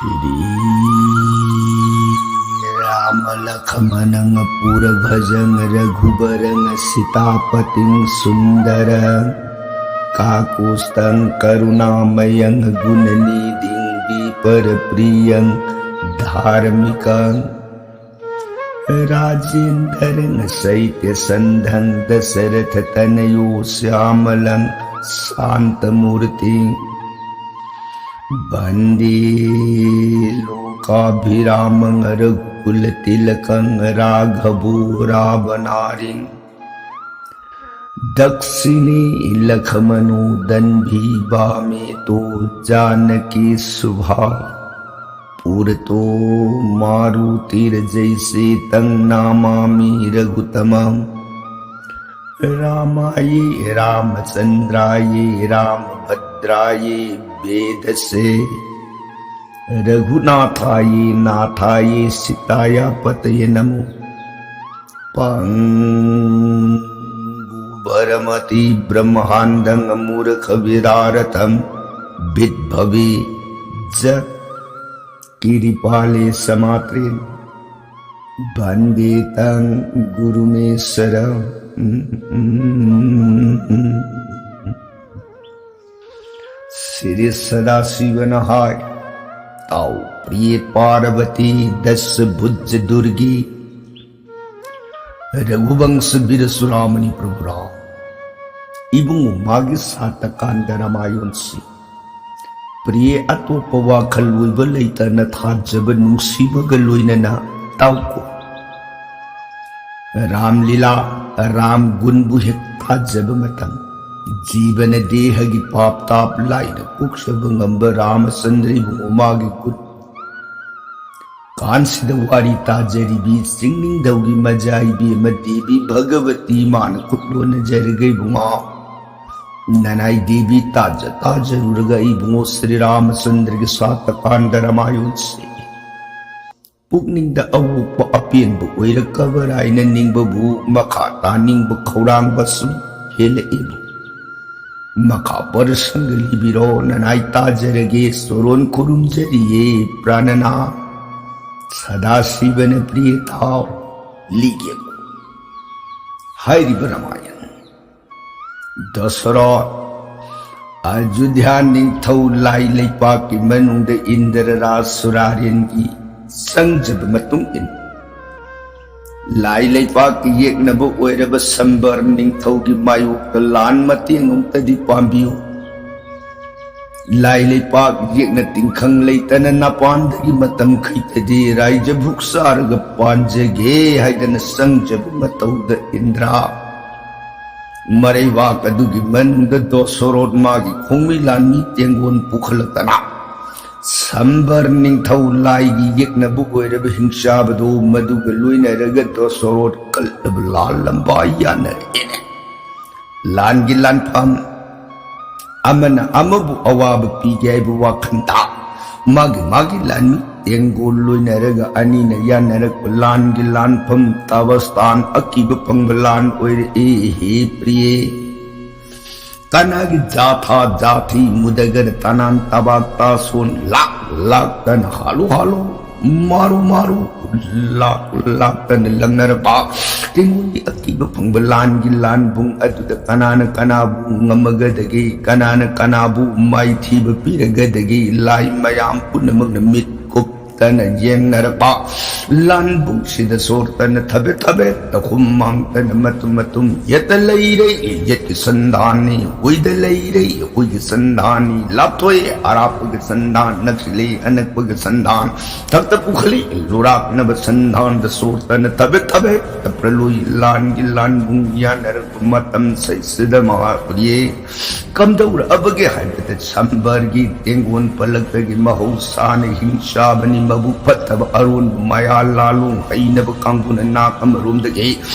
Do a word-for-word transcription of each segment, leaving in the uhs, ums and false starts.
श्री राम लखमणं पुरभजं रघुबरं सितापतिं सुंदरं काकुस्तं करुणामयं गुणनिधिं विपर प्रियं धार्मिकं राजेंद्रं सैत्य संधं दशरथ तनयो श्यामलं शांतमूर्तिं वंदे लोकाभिरामं रघुकुल तिलकं राघवो रावणारिं दक्षिणे लखमणो दंभी वामे तो जानकी सुभा पुरतो मारुतिर्जयसे तं नामामि रघुतमं रामाये रामचंद्राये रामभद्राये वेदसे रघुनाथाये नाथाये सिताया पतये नमो। पंगुभरमति ब्रह्मांडं मूर्ख विदारतं विद्भवे ज किरिपाले समात्रे वंदे तं गुरुमेश्वरं श्री सदाशिवनहाय ताऊ प्रिय पार्वती दस भुज दुर्गी रघुवंश वीर सुरामणि प्रभु राम। ꯏꯕꯨꯡ ꯃꯥꯒꯤ ꯁꯥꯇ ꯀꯥꯟꯗ ꯔꯃꯥꯌꯣꯟꯁꯤ ꯄ꯭ꯔꯤꯌꯦ ꯑꯇꯣꯞꯄ ꯋꯥꯈꯜ ꯑꯣꯏꯕ ꯂꯩꯇꯅ ꯊꯥꯖꯕ ꯅꯨꯡꯁꯤꯕꯒ ꯂꯣꯏꯅꯅ ꯇꯥꯎꯀꯣ꯫ ꯔꯥꯝ ꯂꯤꯂꯥ, ꯔꯥꯝ ꯒꯨꯟꯕꯨ ꯍꯦꯛ ꯊꯥꯖꯕ ꯃꯇꯝ, ꯖꯤꯕꯅ ꯗꯦꯍꯒꯤ ꯄꯥꯞ ꯇꯥꯞ ꯂꯥꯏꯅ ꯀꯣꯛꯆꯕ ꯉꯝꯕ ꯔꯥꯃꯆꯟꯗ꯭ꯔ ꯏꯕꯨꯡꯉꯣ ꯃꯥꯒꯤ ꯒꯨꯟ꯫ ꯀꯥꯟꯁꯤꯗ ꯋꯥꯔꯤ ꯇꯥꯖꯔꯤꯕꯤ ꯆꯤꯡꯅꯤꯡꯊꯧꯒꯤ ꯃꯖꯥ ꯏꯕꯦꯝꯃ ꯗꯦꯕꯤ ꯚꯒꯕꯇꯤ ꯃꯥꯅ ꯈꯨꯠ ꯂꯣꯟꯅꯖꯔꯒ ꯏꯕꯨꯡꯉꯣ ꯅꯅꯥꯏ ꯗꯦꯕꯤ ꯇꯥꯖ ꯇꯥꯖꯔꯨꯔꯒ ꯏꯕꯨꯡꯉꯣ ꯁ꯭ꯔꯤ ꯔꯥꯃꯆꯟꯗ꯭ꯔꯒꯤ ꯁꯥꯇ ꯀꯥꯟꯗ ꯔꯃꯥꯌꯣꯟꯁꯤ ꯄꯨꯛꯅꯤꯡꯗ ꯑꯋꯣꯛꯄ ꯑꯄꯦꯟꯕ ꯑꯣꯏꯔꯛꯀꯕ ꯍꯥꯏꯅ ꯅꯤꯡꯕꯕꯨ ꯃꯈꯥ ꯇꯥꯅꯤꯡꯕ ꯈꯧꯔꯥꯡꯕ ꯁꯨꯝ ꯍꯦꯜꯂꯛꯏ꯫ ꯃꯈꯥ ꯄꯔꯁꯪꯒ ꯂꯤꯕꯤꯔꯣ, ꯅꯅꯥꯏ ꯇꯥꯖꯔꯒꯦ꯫ ꯆꯣꯔꯣꯟ ꯈꯨꯔꯨꯝꯖꯔꯤꯌꯦ ꯄ꯭ꯔꯥꯅꯅꯥ꯫ ꯁꯗꯥꯁꯤꯕꯅ ꯄ꯭ꯔꯤꯌꯦ ꯊꯥꯎ ꯂꯤꯒꯦꯀꯣ꯫ ꯍꯥꯏꯔꯤꯕ ꯔꯥꯃꯥꯌꯟ ꯗꯁꯔꯣꯊ, ꯑꯌꯨꯙ꯭ꯌꯥ ꯅꯤꯡꯊꯧ ꯂꯥꯏ ꯂꯩꯄꯥꯛꯀꯤ ꯃꯅꯨꯡꯗ ꯏꯟꯗ꯭ꯔ ꯔꯥꯖ ꯁꯨꯔꯥꯔꯦꯟꯒꯤ ꯆꯪꯖꯕ ꯃꯇꯨꯡ ꯏꯟꯅ ꯂꯥꯏ ꯂꯩꯄꯥꯛꯀꯤ ꯌꯦꯛꯅꯕ ꯑꯣꯏꯔꯕ ꯁꯝꯕꯔ ꯅꯤꯡꯊꯧꯒꯤ ꯃꯥꯌꯣꯛꯇ ꯂꯥꯟ ꯃꯇꯦꯡ ꯑꯃꯨꯛꯇꯗꯤ ꯄꯥꯡꯕꯤꯌꯨ꯫ ꯂꯥꯏ ꯂꯩꯄꯥꯛ ꯌꯦꯛꯅ ꯇꯤꯡꯈꯪ ꯂꯩꯇꯅ ꯅꯄꯥꯟꯗꯒꯤ ꯃꯇꯝ ꯈꯩꯇꯗꯤ ꯔꯥꯏꯖ ꯚꯨꯛ ꯆꯥꯔꯒ ꯄꯥꯟꯖꯒꯦ ꯍꯥꯏꯗꯅ ꯆꯪꯖꯕ ꯃꯇꯧꯗ ꯏꯟꯗ꯭ꯔ ꯃꯔꯩꯕꯥꯛ ꯑꯗꯨꯒꯤ ꯃꯅꯨꯡꯗ ꯗꯣꯁꯣꯔꯣꯠ ꯃꯥꯒꯤ ꯈꯣꯡꯃꯤ ꯂꯥꯟꯃꯤ ꯇꯦꯡꯒꯣꯟ ꯄꯨꯈꯠꯂꯛꯇꯅ ꯁꯝꯕꯔ ꯅꯤꯡꯊꯧ ꯂꯥꯏꯒꯤ ꯌꯦꯛꯅꯕ ꯑꯣꯏꯔꯕ ꯍꯤꯡꯆꯥꯕꯗꯨ ꯃꯗꯨꯒ ꯂꯣꯏꯅꯔꯒ ꯗꯣꯁꯣꯔꯣꯠ ꯀꯜꯂꯕ ꯂꯥꯜꯂꯝꯕ ꯌꯥꯅꯔꯛꯑꯦꯅꯦ꯫ ꯂꯥꯟꯒꯤ ꯂꯥꯟꯐꯝ ꯑꯃꯅ ꯑꯃꯕꯨ ꯑꯋꯥꯕ ꯄꯤꯒꯦ ꯍꯥꯏꯕ ꯋꯥꯈꯟꯗ ꯃꯥꯒꯤ ꯃꯥꯒꯤ ꯂꯥꯟꯃꯤ ꯇꯦꯡꯒꯣꯜ ꯂꯣꯏꯅꯔꯒ ꯑꯅꯤꯅ ꯌꯥꯅꯔꯛꯄ ꯂꯥꯟꯒꯤ ꯂꯥꯟꯐꯝ ꯇꯥꯕꯁꯇꯥꯟ ꯑꯀꯤꯕ ꯐꯪꯕ ꯂꯥꯟ ꯑꯣꯏꯔꯛꯏ꯫ ꯍꯦ ꯄ꯭ꯔꯤꯌꯦ, ꯀꯅꯥꯒꯤ ꯖꯥꯊꯥ ꯖꯥꯊꯤ ꯃꯨꯗꯒꯔ ꯇꯅꯥꯟ ꯇꯕꯥꯛ ꯇꯥꯁꯣꯟ ꯂꯥꯛ ꯂꯥꯛꯇꯅ ꯍꯥꯜꯂꯨ ꯍꯥꯜꯂꯨ ꯃꯥꯔꯨ ꯃꯥꯔꯨ ꯂꯥꯛ ꯂꯥꯛꯇꯅ ꯂꯪꯅꯔꯕ ꯇꯦꯡꯒꯣꯜꯒꯤ ꯑꯀꯤꯕ ꯐꯪꯕ ꯂꯥꯟꯒꯤ ꯂꯥꯟꯕꯨꯡ ꯑꯗꯨꯗ ꯀꯅꯥꯅ ꯀꯅꯥꯕꯨ ꯉꯝꯃꯒꯗꯒꯦ, ꯀꯅꯥꯅ ꯀꯅꯥꯕꯨ ꯃꯥꯏꯊꯤꯕ ꯄꯤꯔꯒꯗꯒꯦ, ꯂꯥꯏ ꯃꯌꯥꯝ ꯄꯨꯝꯅꯃꯛꯅ ꯃꯤꯠ ꯀꯨꯞꯇꯅ ꯌꯦꯡꯅꯔꯕ ꯂꯥꯟꯕꯨꯡꯁꯤꯗ ꯁꯣꯔꯇꯅ ꯊꯕꯦꯠ ꯊꯕꯦꯠ ꯇꯈꯨꯝ ꯃꯥꯡꯇꯅ ꯃꯇꯨꯝ ꯃꯇꯨꯝ ꯌꯦꯠꯇ ꯂꯩꯔꯦ ꯌꯦꯠꯀꯤ ꯁꯟꯗꯥꯟꯅꯤ, ꯍꯨꯏꯗ ꯂꯩꯔꯦ ꯍꯨꯏꯒꯤ ꯁꯟꯗꯥꯟꯅꯤ, ꯂꯥꯞꯊꯣꯛꯑꯦ ꯑꯔꯥꯞꯄꯒꯤ ꯁꯟꯗꯥꯟ, ꯅꯛꯁꯤꯜꯂꯦ ꯑꯅꯛꯄꯒꯤ ꯁꯟꯗꯥꯟ, ꯊꯛꯇ ꯄꯨꯈꯠꯂꯤ ꯂꯨꯔꯥꯛꯅꯕ ꯁꯟꯗꯥꯟꯗ ꯁꯣꯔꯇꯅ ꯊꯕꯦꯠ ꯊꯕꯦꯠ ꯇꯞꯄ꯭ꯔ ꯂꯣꯏ ꯂꯥꯟꯒꯤ ꯂꯥꯟꯕꯨꯡ ꯌꯥꯅꯔꯛꯄ ꯃꯇꯝ ꯁꯩꯁꯤꯗ ꯃꯍꯥꯛ ꯍꯨꯔꯤꯌꯦ꯫ ꯀꯝꯗꯧꯔꯛꯑꯕꯒꯦ ꯍꯥꯏꯕꯗ ꯁꯝꯕꯔꯒꯤ ꯇꯦꯡꯒꯣꯟ ꯄꯜꯂꯛꯇꯒꯤ ꯃꯍꯧꯁꯥꯅ ꯍꯤꯡꯆꯥꯕꯅꯤ, ꯃꯕꯨꯛ ꯐꯠꯇꯕ ꯑꯔꯣꯟꯕ ꯃꯌꯥ ꯂꯥꯂꯣꯡ ꯍꯩꯅꯕ ꯀꯥꯡꯕꯨꯅ ꯅꯥꯛ ꯑꯃꯔꯣꯝꯗꯒꯤ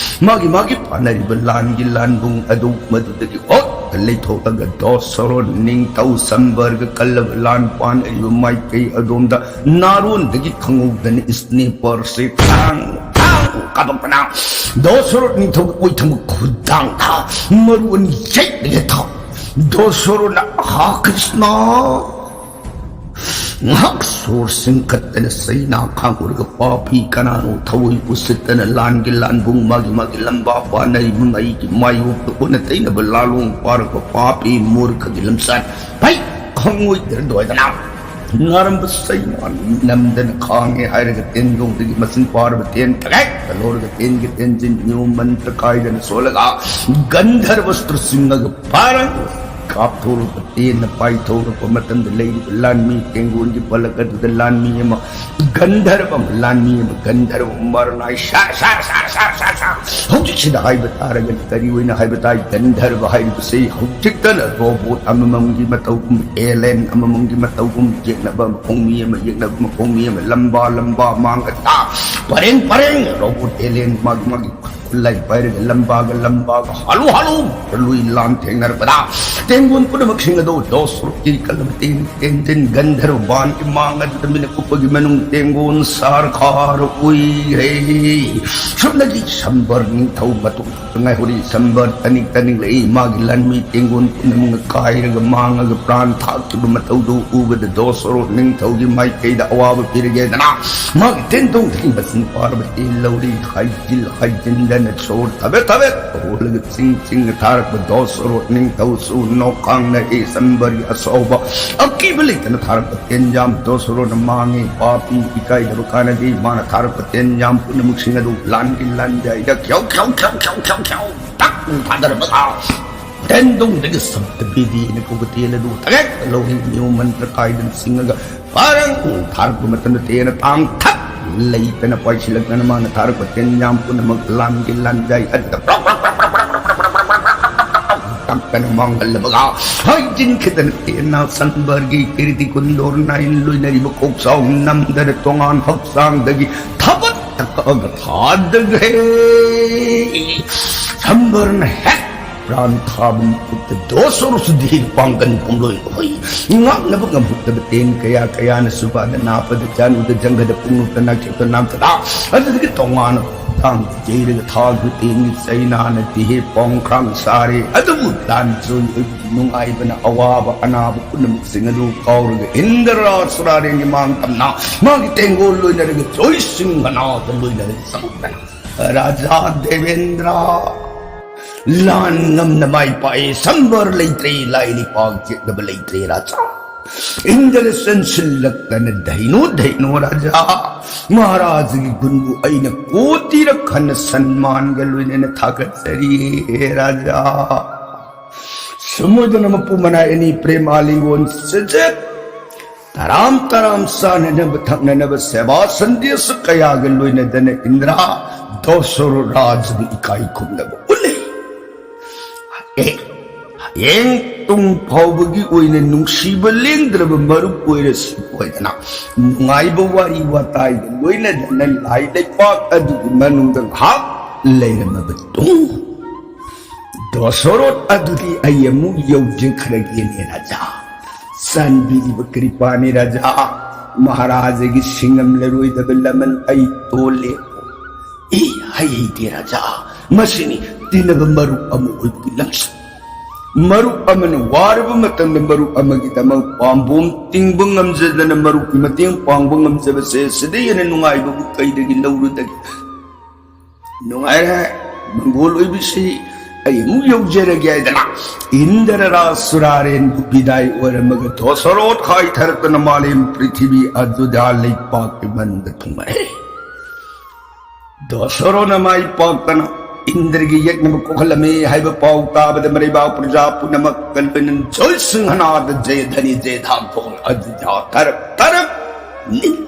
ꯃꯥꯒꯤ ꯃꯥꯒꯤ ꯄꯥꯟꯅꯔꯤꯕ ꯂꯥꯟꯒꯤ ꯂꯥꯟꯕꯨꯡ ꯑꯗꯨ ꯃꯗꯨꯗꯒꯤ ꯍꯣꯠ ꯂꯩꯊꯣꯛꯂꯒ ꯗꯣꯁꯣꯔꯣ ꯅꯤꯡꯊꯧ ꯁꯝꯕꯔꯒ ꯀꯜꯂꯕ ꯂꯥꯟ ꯄꯥꯟꯅꯔꯤꯕ ꯃꯥꯏꯀꯩ ꯑꯗꯣꯝꯗ ꯅꯥꯔꯣꯟꯗꯒꯤ ꯈꯪꯍꯧꯗꯅ ꯁ꯭ꯅꯦꯄꯔꯁꯦ ꯊꯥꯡ ꯊꯥꯡ ꯀꯥꯞꯄꯛꯄꯅ ꯗꯣꯁꯣꯔꯣ ꯅꯤꯡꯊꯧꯒꯤ ꯑꯣꯏꯊꯪꯕ ꯈꯨꯗꯥꯡꯗ ꯃꯔꯨ ꯑꯅꯤ ꯌꯩꯔꯒ ꯊꯥꯎ ꯗꯣꯁꯣꯔꯣꯅ, "ꯍꯥ ꯀ꯭ꯔꯤꯁꯅ!" ꯉꯥꯏꯍꯥꯛ ꯁꯣꯔ ꯁꯤꯡꯈꯠꯇꯅ ꯆꯩꯅꯥ ꯈꯥꯡꯉꯨꯔꯒ, "ꯄꯥꯄꯤ ꯀꯅꯥꯅꯣ ꯊꯑꯣꯏ ꯎꯁꯤꯠꯇꯅ ꯂꯥꯟꯒꯤ ꯂꯥꯟꯕꯨꯡ ꯃꯥꯒꯤ ꯃꯥꯒꯤ ꯂꯝꯕꯥ ꯄꯥꯅꯔꯤꯕ ꯑꯩꯒꯤ ꯃꯥꯌꯣꯛꯇ ꯑꯣꯟꯅ ꯇꯩꯅꯕ ꯂꯥꯂꯣꯡ ꯄꯥꯔꯛꯄ ꯄꯥꯄꯤ ꯃꯨꯔꯈꯒꯤ ꯂꯝꯆꯠ ꯐꯩ ꯈꯪꯉꯣꯏꯗ꯭ꯔꯗꯣꯏꯗꯅ?" ꯉꯥꯔꯝꯕ ꯆꯩꯅꯥ ꯅꯝꯗꯅ ꯈꯥꯡꯉꯦ ꯍꯥꯏꯔꯒ ꯇꯦꯟꯗꯣꯡꯗꯒꯤ ꯃꯆꯤꯟ ꯄꯥꯔꯕ ꯇꯦꯟ ꯊꯒꯦꯛꯇ ꯂꯧꯔꯒ ꯇꯦꯟꯒꯤ ꯇꯦꯟꯖꯤꯟ ꯅꯤꯌꯣꯝ ꯃꯟꯇ꯭ꯔ ꯀꯥꯏꯗꯅ ꯁꯣꯜꯂꯒ ꯒꯟꯙꯔꯕ ꯑꯁꯇ꯭ꯔ ꯆꯤꯡꯉꯒ ꯄꯥꯔꯪ ꯀꯥꯞꯊꯣꯔꯛꯄ ꯇꯦꯟꯅ ꯄꯥꯏꯊꯣꯔꯛꯄ ꯃꯇꯝꯗ ꯂꯩꯔꯤꯕ ꯂꯥꯟꯃꯤ ꯇꯦꯡꯒꯣꯟꯒꯤ ꯄꯂꯛ ꯑꯗꯨꯗ ꯂꯥꯟꯃꯤ ꯑꯃ ꯒꯟꯙꯔꯕ ꯑꯃ, ꯂꯥꯟꯃꯤ ꯑꯃ ꯒꯟꯙꯔꯕ ꯑꯃ ꯃꯔꯅꯥꯏ ꯁꯥꯔ ꯁꯥꯔ ꯁꯥꯔ ꯁꯥꯔ ꯁꯥꯔ ꯁꯥꯔ꯫ ꯍꯧꯖꯤꯛꯁꯤꯗ ꯍꯥꯏꯕ ꯇꯥꯔꯒꯗꯤ ꯀꯔꯤ ꯑꯣꯏꯅ ꯍꯥꯏꯕ ꯇꯥꯏ? ꯒꯟꯙꯔꯕ ꯍꯥꯏꯔꯤꯕꯁꯤ ꯍꯧꯖꯤꯛꯇꯅ ꯔꯣꯕꯣꯠ ꯑꯃꯃꯝꯒꯤ ꯃꯇꯧꯒꯨꯝ, ꯑꯦꯂꯦꯟ ꯑꯃꯃꯝꯒꯤ ꯃꯇꯧꯒꯨꯝ, ꯌꯦꯛꯅꯕ ꯃꯈꯣꯡ ꯃꯤ ꯑꯃ, ꯌꯦꯛꯅꯕ ꯃꯈꯣꯡ ꯃꯤ ꯑꯃ, ꯂꯝꯕꯥ ꯂꯝꯕꯥ ꯃꯥꯡꯒ ꯇꯥ ꯄꯔꯦꯡ ꯄꯔꯦꯡ ꯔꯣꯕꯣꯠ ꯑꯦꯂꯦꯟ ꯃꯥꯒꯤ ꯃꯥꯒꯤ ꯈꯨꯠꯂꯥꯏ ꯄꯥꯏꯔꯒ ꯂꯝꯕꯥꯒ ꯂꯝꯕꯥꯒ ꯍꯥꯂꯨ ꯍꯥꯂꯨ ꯂꯨꯏ ꯂꯥꯟ ꯊꯦꯡꯅꯔꯛꯄꯗ ꯇꯦꯡꯒꯣꯟ ꯄꯨꯝꯅꯃꯛꯁꯤꯡ ꯑꯗꯨ ꯗꯣꯁ ꯔꯣꯀꯤ ꯀꯂꯝ ꯇꯦꯟ ꯇꯦꯟꯖꯤꯟ ꯒꯟꯙꯔꯕꯥꯟꯒꯤ ꯃꯥꯡ ꯑꯗꯨꯗ ꯃꯤꯅ ꯀꯨꯞꯄꯒꯤ ꯃꯅꯨꯡ ꯇꯦꯡꯒꯣꯟ ꯁꯥꯔ ꯈꯥꯔ ꯎꯏꯔꯦ꯫ ꯁꯨꯞꯅꯒꯤ ꯁꯝꯕꯔ ꯅꯤꯡꯊꯧ ꯃꯇꯣꯟ ꯉꯥꯏꯍꯧꯔꯤ꯫ ꯁꯝꯕꯔ ꯇꯅꯤꯛ ꯇꯅꯤꯛꯂꯛꯏ꯫ ꯃꯥꯒꯤ ꯂꯥꯟꯃꯤ ꯇꯦꯡꯒꯣꯟ ꯄꯨꯝꯅꯃꯛꯅ ꯀꯥꯏꯔꯒ ꯃꯥꯡꯉꯒ ꯄ꯭ꯔꯥꯟ ꯊꯥꯛꯈꯤꯕ ꯃꯇꯧꯗꯨ ꯎꯕꯗ ꯗꯣꯁꯣꯔꯣ ꯅꯤꯡꯊꯧꯒꯤ ꯃꯥꯏꯀꯩꯗ ꯑꯋꯥꯕ ꯄꯤꯔꯒꯦꯗꯅ ꯃꯥꯒꯤ ꯇꯦꯟꯗꯣꯡꯗꯒꯤ ꯃꯆꯤꯟ ꯄꯥꯔꯕ ꯇꯦꯟ ꯂꯧꯔꯤ꯫ ꯍꯥꯏꯖꯤꯜ ꯍꯥꯏꯖꯤꯟꯗꯅ ꯁꯣꯔ ꯊꯕꯦꯠ ꯊꯕꯦꯠ ꯍꯣꯜꯂꯒ ꯆꯤꯡ ꯆꯤꯡꯅ ꯊꯥꯔꯛꯄ ꯗꯣꯁꯣꯔꯣ ꯅꯤꯡꯊꯧꯁꯨ ꯅꯣꯛꯈꯥꯡꯅ ꯑꯦ ꯁꯝꯕꯔꯒꯤ ꯑꯁꯥꯎꯕ ꯑꯀꯤꯕ ꯂꯩꯇꯅ ꯊꯥꯔꯛꯄ ꯇꯦꯟꯖꯥꯝ ꯗꯣꯁꯣꯔꯣꯅ ꯃꯥꯡꯉꯤ꯫ ꯄꯥꯄꯤ ꯏꯀꯥꯏꯗꯕ ꯀꯥꯟꯅꯗꯦ꯫ ꯃꯥꯅ ꯊꯥꯔꯛꯄ ꯇꯦꯟꯖꯥꯝ ꯄꯨꯝꯅꯃꯛꯁꯤꯡ ꯑꯗꯨ ꯂꯥꯟꯒꯤ ꯂꯥꯟꯖꯥꯏꯗ ꯈ꯭ꯌꯧ ꯈ꯭ꯌꯧ ꯈ꯭ꯌꯧ ꯈ꯭ꯌꯧ ꯈ꯭ꯌꯧ ꯈ꯭ꯌꯧ ꯇꯛ ꯊꯥꯗꯔꯝꯃꯒ ꯇꯦꯟꯗꯣꯡꯗꯒꯤ ꯁꯞꯇ ꯕꯤꯗꯤꯅ ꯀꯧꯕ ꯇꯦꯟ ꯑꯗꯨ ꯊꯒꯦꯛ ꯂꯧꯔꯤ꯫ ꯅꯤꯌꯣꯝ ꯃꯟꯇ꯭ꯔ ꯀꯥꯏꯗꯅ ꯆꯤꯡꯉꯒ ꯄꯥꯔꯪ ꯊꯥꯔꯛꯄ ꯃꯇꯝꯗ ꯇꯦꯟ ꯑꯗꯨ ꯇꯥꯡ ꯊꯛ ꯂꯩꯇꯅ ꯄꯥꯏꯁꯤꯜꯂꯛꯇꯅ ꯃꯥꯅ ꯊꯥꯔꯛꯄ ꯇꯦꯟꯖꯥꯝ ꯄꯨꯝꯅꯃꯛ ꯂꯥꯟꯒꯤ ꯂꯥꯟꯖꯥꯏ ꯑꯗꯨꯗ ꯄ꯭ꯔꯣꯛ ꯄ꯭ꯔꯣꯛ ꯄ꯭ꯔꯣꯛ ꯄ꯭ꯔꯣꯛ ꯇꯛꯇꯅ ꯃꯥꯡꯍꯜꯂꯕꯒ ꯍꯥꯏꯖꯤꯟꯈꯤꯗꯅ ꯇꯦꯟꯅ ꯁꯟꯕꯔꯒꯤ ꯀꯤꯔꯇꯤ ꯀꯨꯟꯗꯣꯔ ꯅꯥꯏꯟ ꯂꯣꯏꯅꯔꯤꯕ ꯀꯣꯛꯆꯥꯎ ꯅꯝꯗꯅ ꯇꯣꯉꯥꯟ ꯍꯛꯆꯥꯡꯗꯒꯤ ꯊꯕꯠꯇ ꯀꯛꯑꯒ ꯊꯥꯗꯈ꯭ꯔꯦ꯫ ꯁꯝꯕꯔꯅ ꯍꯦꯛ ꯄ꯭ꯔꯥꯟ ꯊꯥꯕ ꯃꯤꯀꯨꯞꯇ ꯗꯣꯁꯣꯔꯣꯁꯨ ꯗꯦꯍꯦ ꯄꯥꯡꯒꯟ ꯄꯨꯡꯂꯣꯏ ꯍꯣꯏ꯫ ꯉꯥꯛꯅꯕ ꯉꯝꯍꯧꯗꯕ ꯇꯦꯟ ꯀꯌꯥ ꯀꯌꯥꯅ ꯁꯨꯕꯥꯗ ꯅꯥꯄꯗ ꯆꯥꯅꯨꯗ ꯖꯪꯒꯗ ꯄꯨꯡꯂꯨꯞꯇ ꯅꯥꯛꯆꯦꯛꯇ ꯅꯥꯝꯇꯗ ꯑꯗꯨꯗꯒꯤ ꯇꯣꯉꯥꯟꯅ ꯇꯥꯡꯗ ꯌꯩꯔꯒ ꯊꯥꯈꯤꯕ ꯇꯦꯟꯒꯤ ꯆꯩꯅꯥꯅ ꯗꯦꯍꯦ ꯄꯣꯡꯈ꯭ꯔꯥꯡ ꯁꯥꯔꯦ꯫ ꯑꯗꯨꯕꯨ ꯂꯥꯟꯖꯣꯏ ꯑꯣꯏꯕꯒꯤ ꯅꯨꯡꯉꯥꯏꯕꯅ ꯑꯋꯥꯕ ꯑꯅꯥꯕ ꯄꯨꯝꯅꯃꯛꯁꯤꯡ ꯑꯗꯨ ꯀꯥꯎꯔꯒ ꯏꯟꯗ꯭ꯔ ꯁꯨꯔꯥꯔꯦꯟꯒꯤ ꯃꯥꯡ ꯇꯝꯅ ꯃꯥꯒꯤ ꯇꯦꯡꯒꯣꯜ ꯂꯣꯏꯅꯔꯒ ꯖꯣꯏ ꯁꯤꯡ ꯃꯅꯥꯗ ꯂꯣꯏꯅꯔꯒ ꯆꯪꯉꯛꯄꯅ, ꯔꯥꯖꯥ ꯗꯦꯕꯦꯟꯗ꯭ꯔ, ꯂꯥꯟ ꯉꯝꯅ ꯃꯥꯏ ꯄꯥꯛꯑꯦ꯫ ꯁꯝꯕꯔ ꯂꯩꯇ꯭ꯔꯦ, ꯂꯥꯏ ꯂꯩꯄꯥꯛ ꯆꯦꯛꯅꯕ ꯂꯩꯇ꯭ꯔꯦ ꯔꯥꯖꯥ꯫ ꯏꯟꯗ꯭ꯔ ꯆꯪꯁꯤꯜꯂꯛꯇꯅ ꯙꯩꯅꯣ ꯙꯩꯅꯣ ꯔꯥꯖꯥ꯫ ꯃꯍꯥꯔꯥꯖꯒꯤ ꯒꯨꯟꯕꯨ ꯑꯩꯅ ꯀꯣꯇꯤꯔꯛ ꯍꯟꯅ ꯁꯟꯃꯥꯟꯒ ꯂꯣꯏꯅꯅ ꯊꯥꯒꯠꯆꯔꯤ ꯔꯥꯖꯥ꯫ ꯁꯨꯝ ꯑꯣꯏꯗꯅ ꯃꯄꯨ ꯃꯅꯥꯏ ꯑꯅꯤ ꯄ꯭ꯔꯦꯃ ꯂꯤꯡꯒꯣꯟ ꯁꯖꯠ ꯇꯔꯥꯝ ꯇꯔꯥꯝ ꯆꯥꯅꯅꯕ ꯊꯛꯅꯅꯕ ꯁꯦꯕꯥ ꯁꯟꯗꯦꯁ ꯀꯌꯥꯒ ꯂꯣꯏꯅꯗꯅ ꯏꯟꯗ꯭ꯔ ꯗꯣꯁꯣꯔꯣ ꯔꯥꯖꯕꯨ ꯏꯀꯥꯏ ꯈꯨꯝꯅꯕ ꯎꯠꯂꯤ꯫ ꯑꯦ, ꯍꯌꯦꯡ ꯇꯨꯡ ꯐꯥꯎꯕꯒꯤ ꯑꯣꯏꯅ ꯅꯨꯡꯁꯤꯕ ꯂꯦꯡꯗ꯭ꯔꯕ ꯃꯔꯨꯞ ꯑꯣꯏꯔꯁꯤ ꯑꯣꯏꯗꯅ ꯅꯨꯡꯉꯥꯏꯕ ꯋꯥꯔꯤ ꯋꯥꯇꯥꯏꯒ ꯂꯣꯏꯅꯗꯅ ꯂꯥꯏ ꯂꯩꯄꯥꯛ ꯑꯗꯨꯒꯤ ꯃꯅꯨꯡꯗ ꯉꯥꯏꯍꯥꯛ ꯂꯩꯔꯝꯃꯕ ꯇꯨꯡ ꯗꯣꯁꯣꯔꯣꯠ ꯑꯗꯨꯗꯤ ꯑꯩ ꯑꯃꯨꯛ ꯌꯧꯖꯈ꯭ꯔꯒꯦꯅꯦ ꯔꯥꯖꯥ꯫ ꯆꯥꯟꯕꯤꯔꯤꯕ ꯀ꯭ꯔꯤꯄꯥꯅꯤ ꯔꯥꯖꯥ꯫ ꯃꯍꯥꯔꯥꯖꯒꯤ ꯁꯤꯡꯉꯝꯂꯔꯣꯏꯗꯕ ꯂꯃꯟ ꯑꯩ ꯇꯣꯜꯂꯦ꯫ ꯏ ꯍꯩ ꯍꯩꯇꯦ ꯔꯥꯖꯥ꯫ ꯃꯁꯤꯅꯤ ꯇꯤꯟꯅꯕ ꯃꯔꯨꯞ ꯑꯃ ꯑꯣꯏꯕꯒꯤ ꯂꯝꯆꯠ꯫ ꯃꯔꯨꯞ ꯑꯃꯅ ꯋꯥꯔꯕ ꯃꯇꯝꯗ ꯃꯔꯨꯞ ꯑꯃꯒꯤꯗꯃꯛ ꯄꯥꯝꯕꯣꯝ ꯇꯤꯡꯕ ꯉꯝꯖꯗꯅ ꯃꯔꯨꯞꯀꯤ ꯃꯇꯦꯡ ꯄꯥꯡꯕ ꯉꯝꯖꯕꯁꯦ ꯁꯤꯗꯩ ꯍꯦꯟꯅ ꯅꯨꯡꯉꯥꯏꯕꯕꯨ ꯀꯩꯗꯒꯤ ꯂꯧꯔꯨꯗꯒꯦ? ꯅꯨꯡꯉꯥꯏꯔꯦ, ꯃꯪꯒꯣꯜ ꯑꯣꯏꯕꯤꯁꯤ ꯑꯩ ꯑꯃꯨꯛ ꯌꯧꯖꯔꯒꯦ ꯍꯥꯏꯗꯅ ꯏꯟꯗ꯭ꯔ ꯔꯥꯖ ꯁꯨꯔꯥꯔꯦꯟꯕꯨ ꯕꯤꯗꯥꯏ ꯑꯣꯏꯔꯝꯃꯒ ꯗꯣꯁꯣꯔꯣꯠ ꯍꯥꯏꯊꯔꯛꯇꯅ ꯃꯥꯂꯦꯝ ꯄ꯭ꯔꯤꯊꯤꯕꯤ ꯑꯗꯨꯗ ꯂꯩꯄꯥꯛꯀꯤ ꯃꯅꯨꯡꯗ ꯊꯨꯡꯂꯛꯑꯦ꯫ ꯗꯣꯁꯣꯔꯣꯅ ꯃꯥꯏ ꯄꯥꯛꯇꯅ ꯏꯟꯗ꯭ꯔꯒꯤ ꯌꯦꯛꯅꯕ ꯀꯣꯛꯍꯜꯂꯝꯃꯤ ꯍꯥꯏꯕ ꯄꯥꯎ ꯇꯥꯕꯗ ꯃꯔꯩꯕꯥꯛ ꯄ꯭ꯔꯖꯥ ꯄꯨꯝꯅꯃꯛ ꯀꯟꯕꯅ ꯖꯣꯏ ꯁꯤꯡꯍꯅꯥꯗ ꯖꯌ ꯙꯅꯤ ꯖꯌ ꯙꯥꯛ ꯊꯣꯛꯂ ꯑꯗꯨꯗ ꯇꯔꯛ ꯇꯔꯛ ꯅꯤꯜꯂꯤ꯫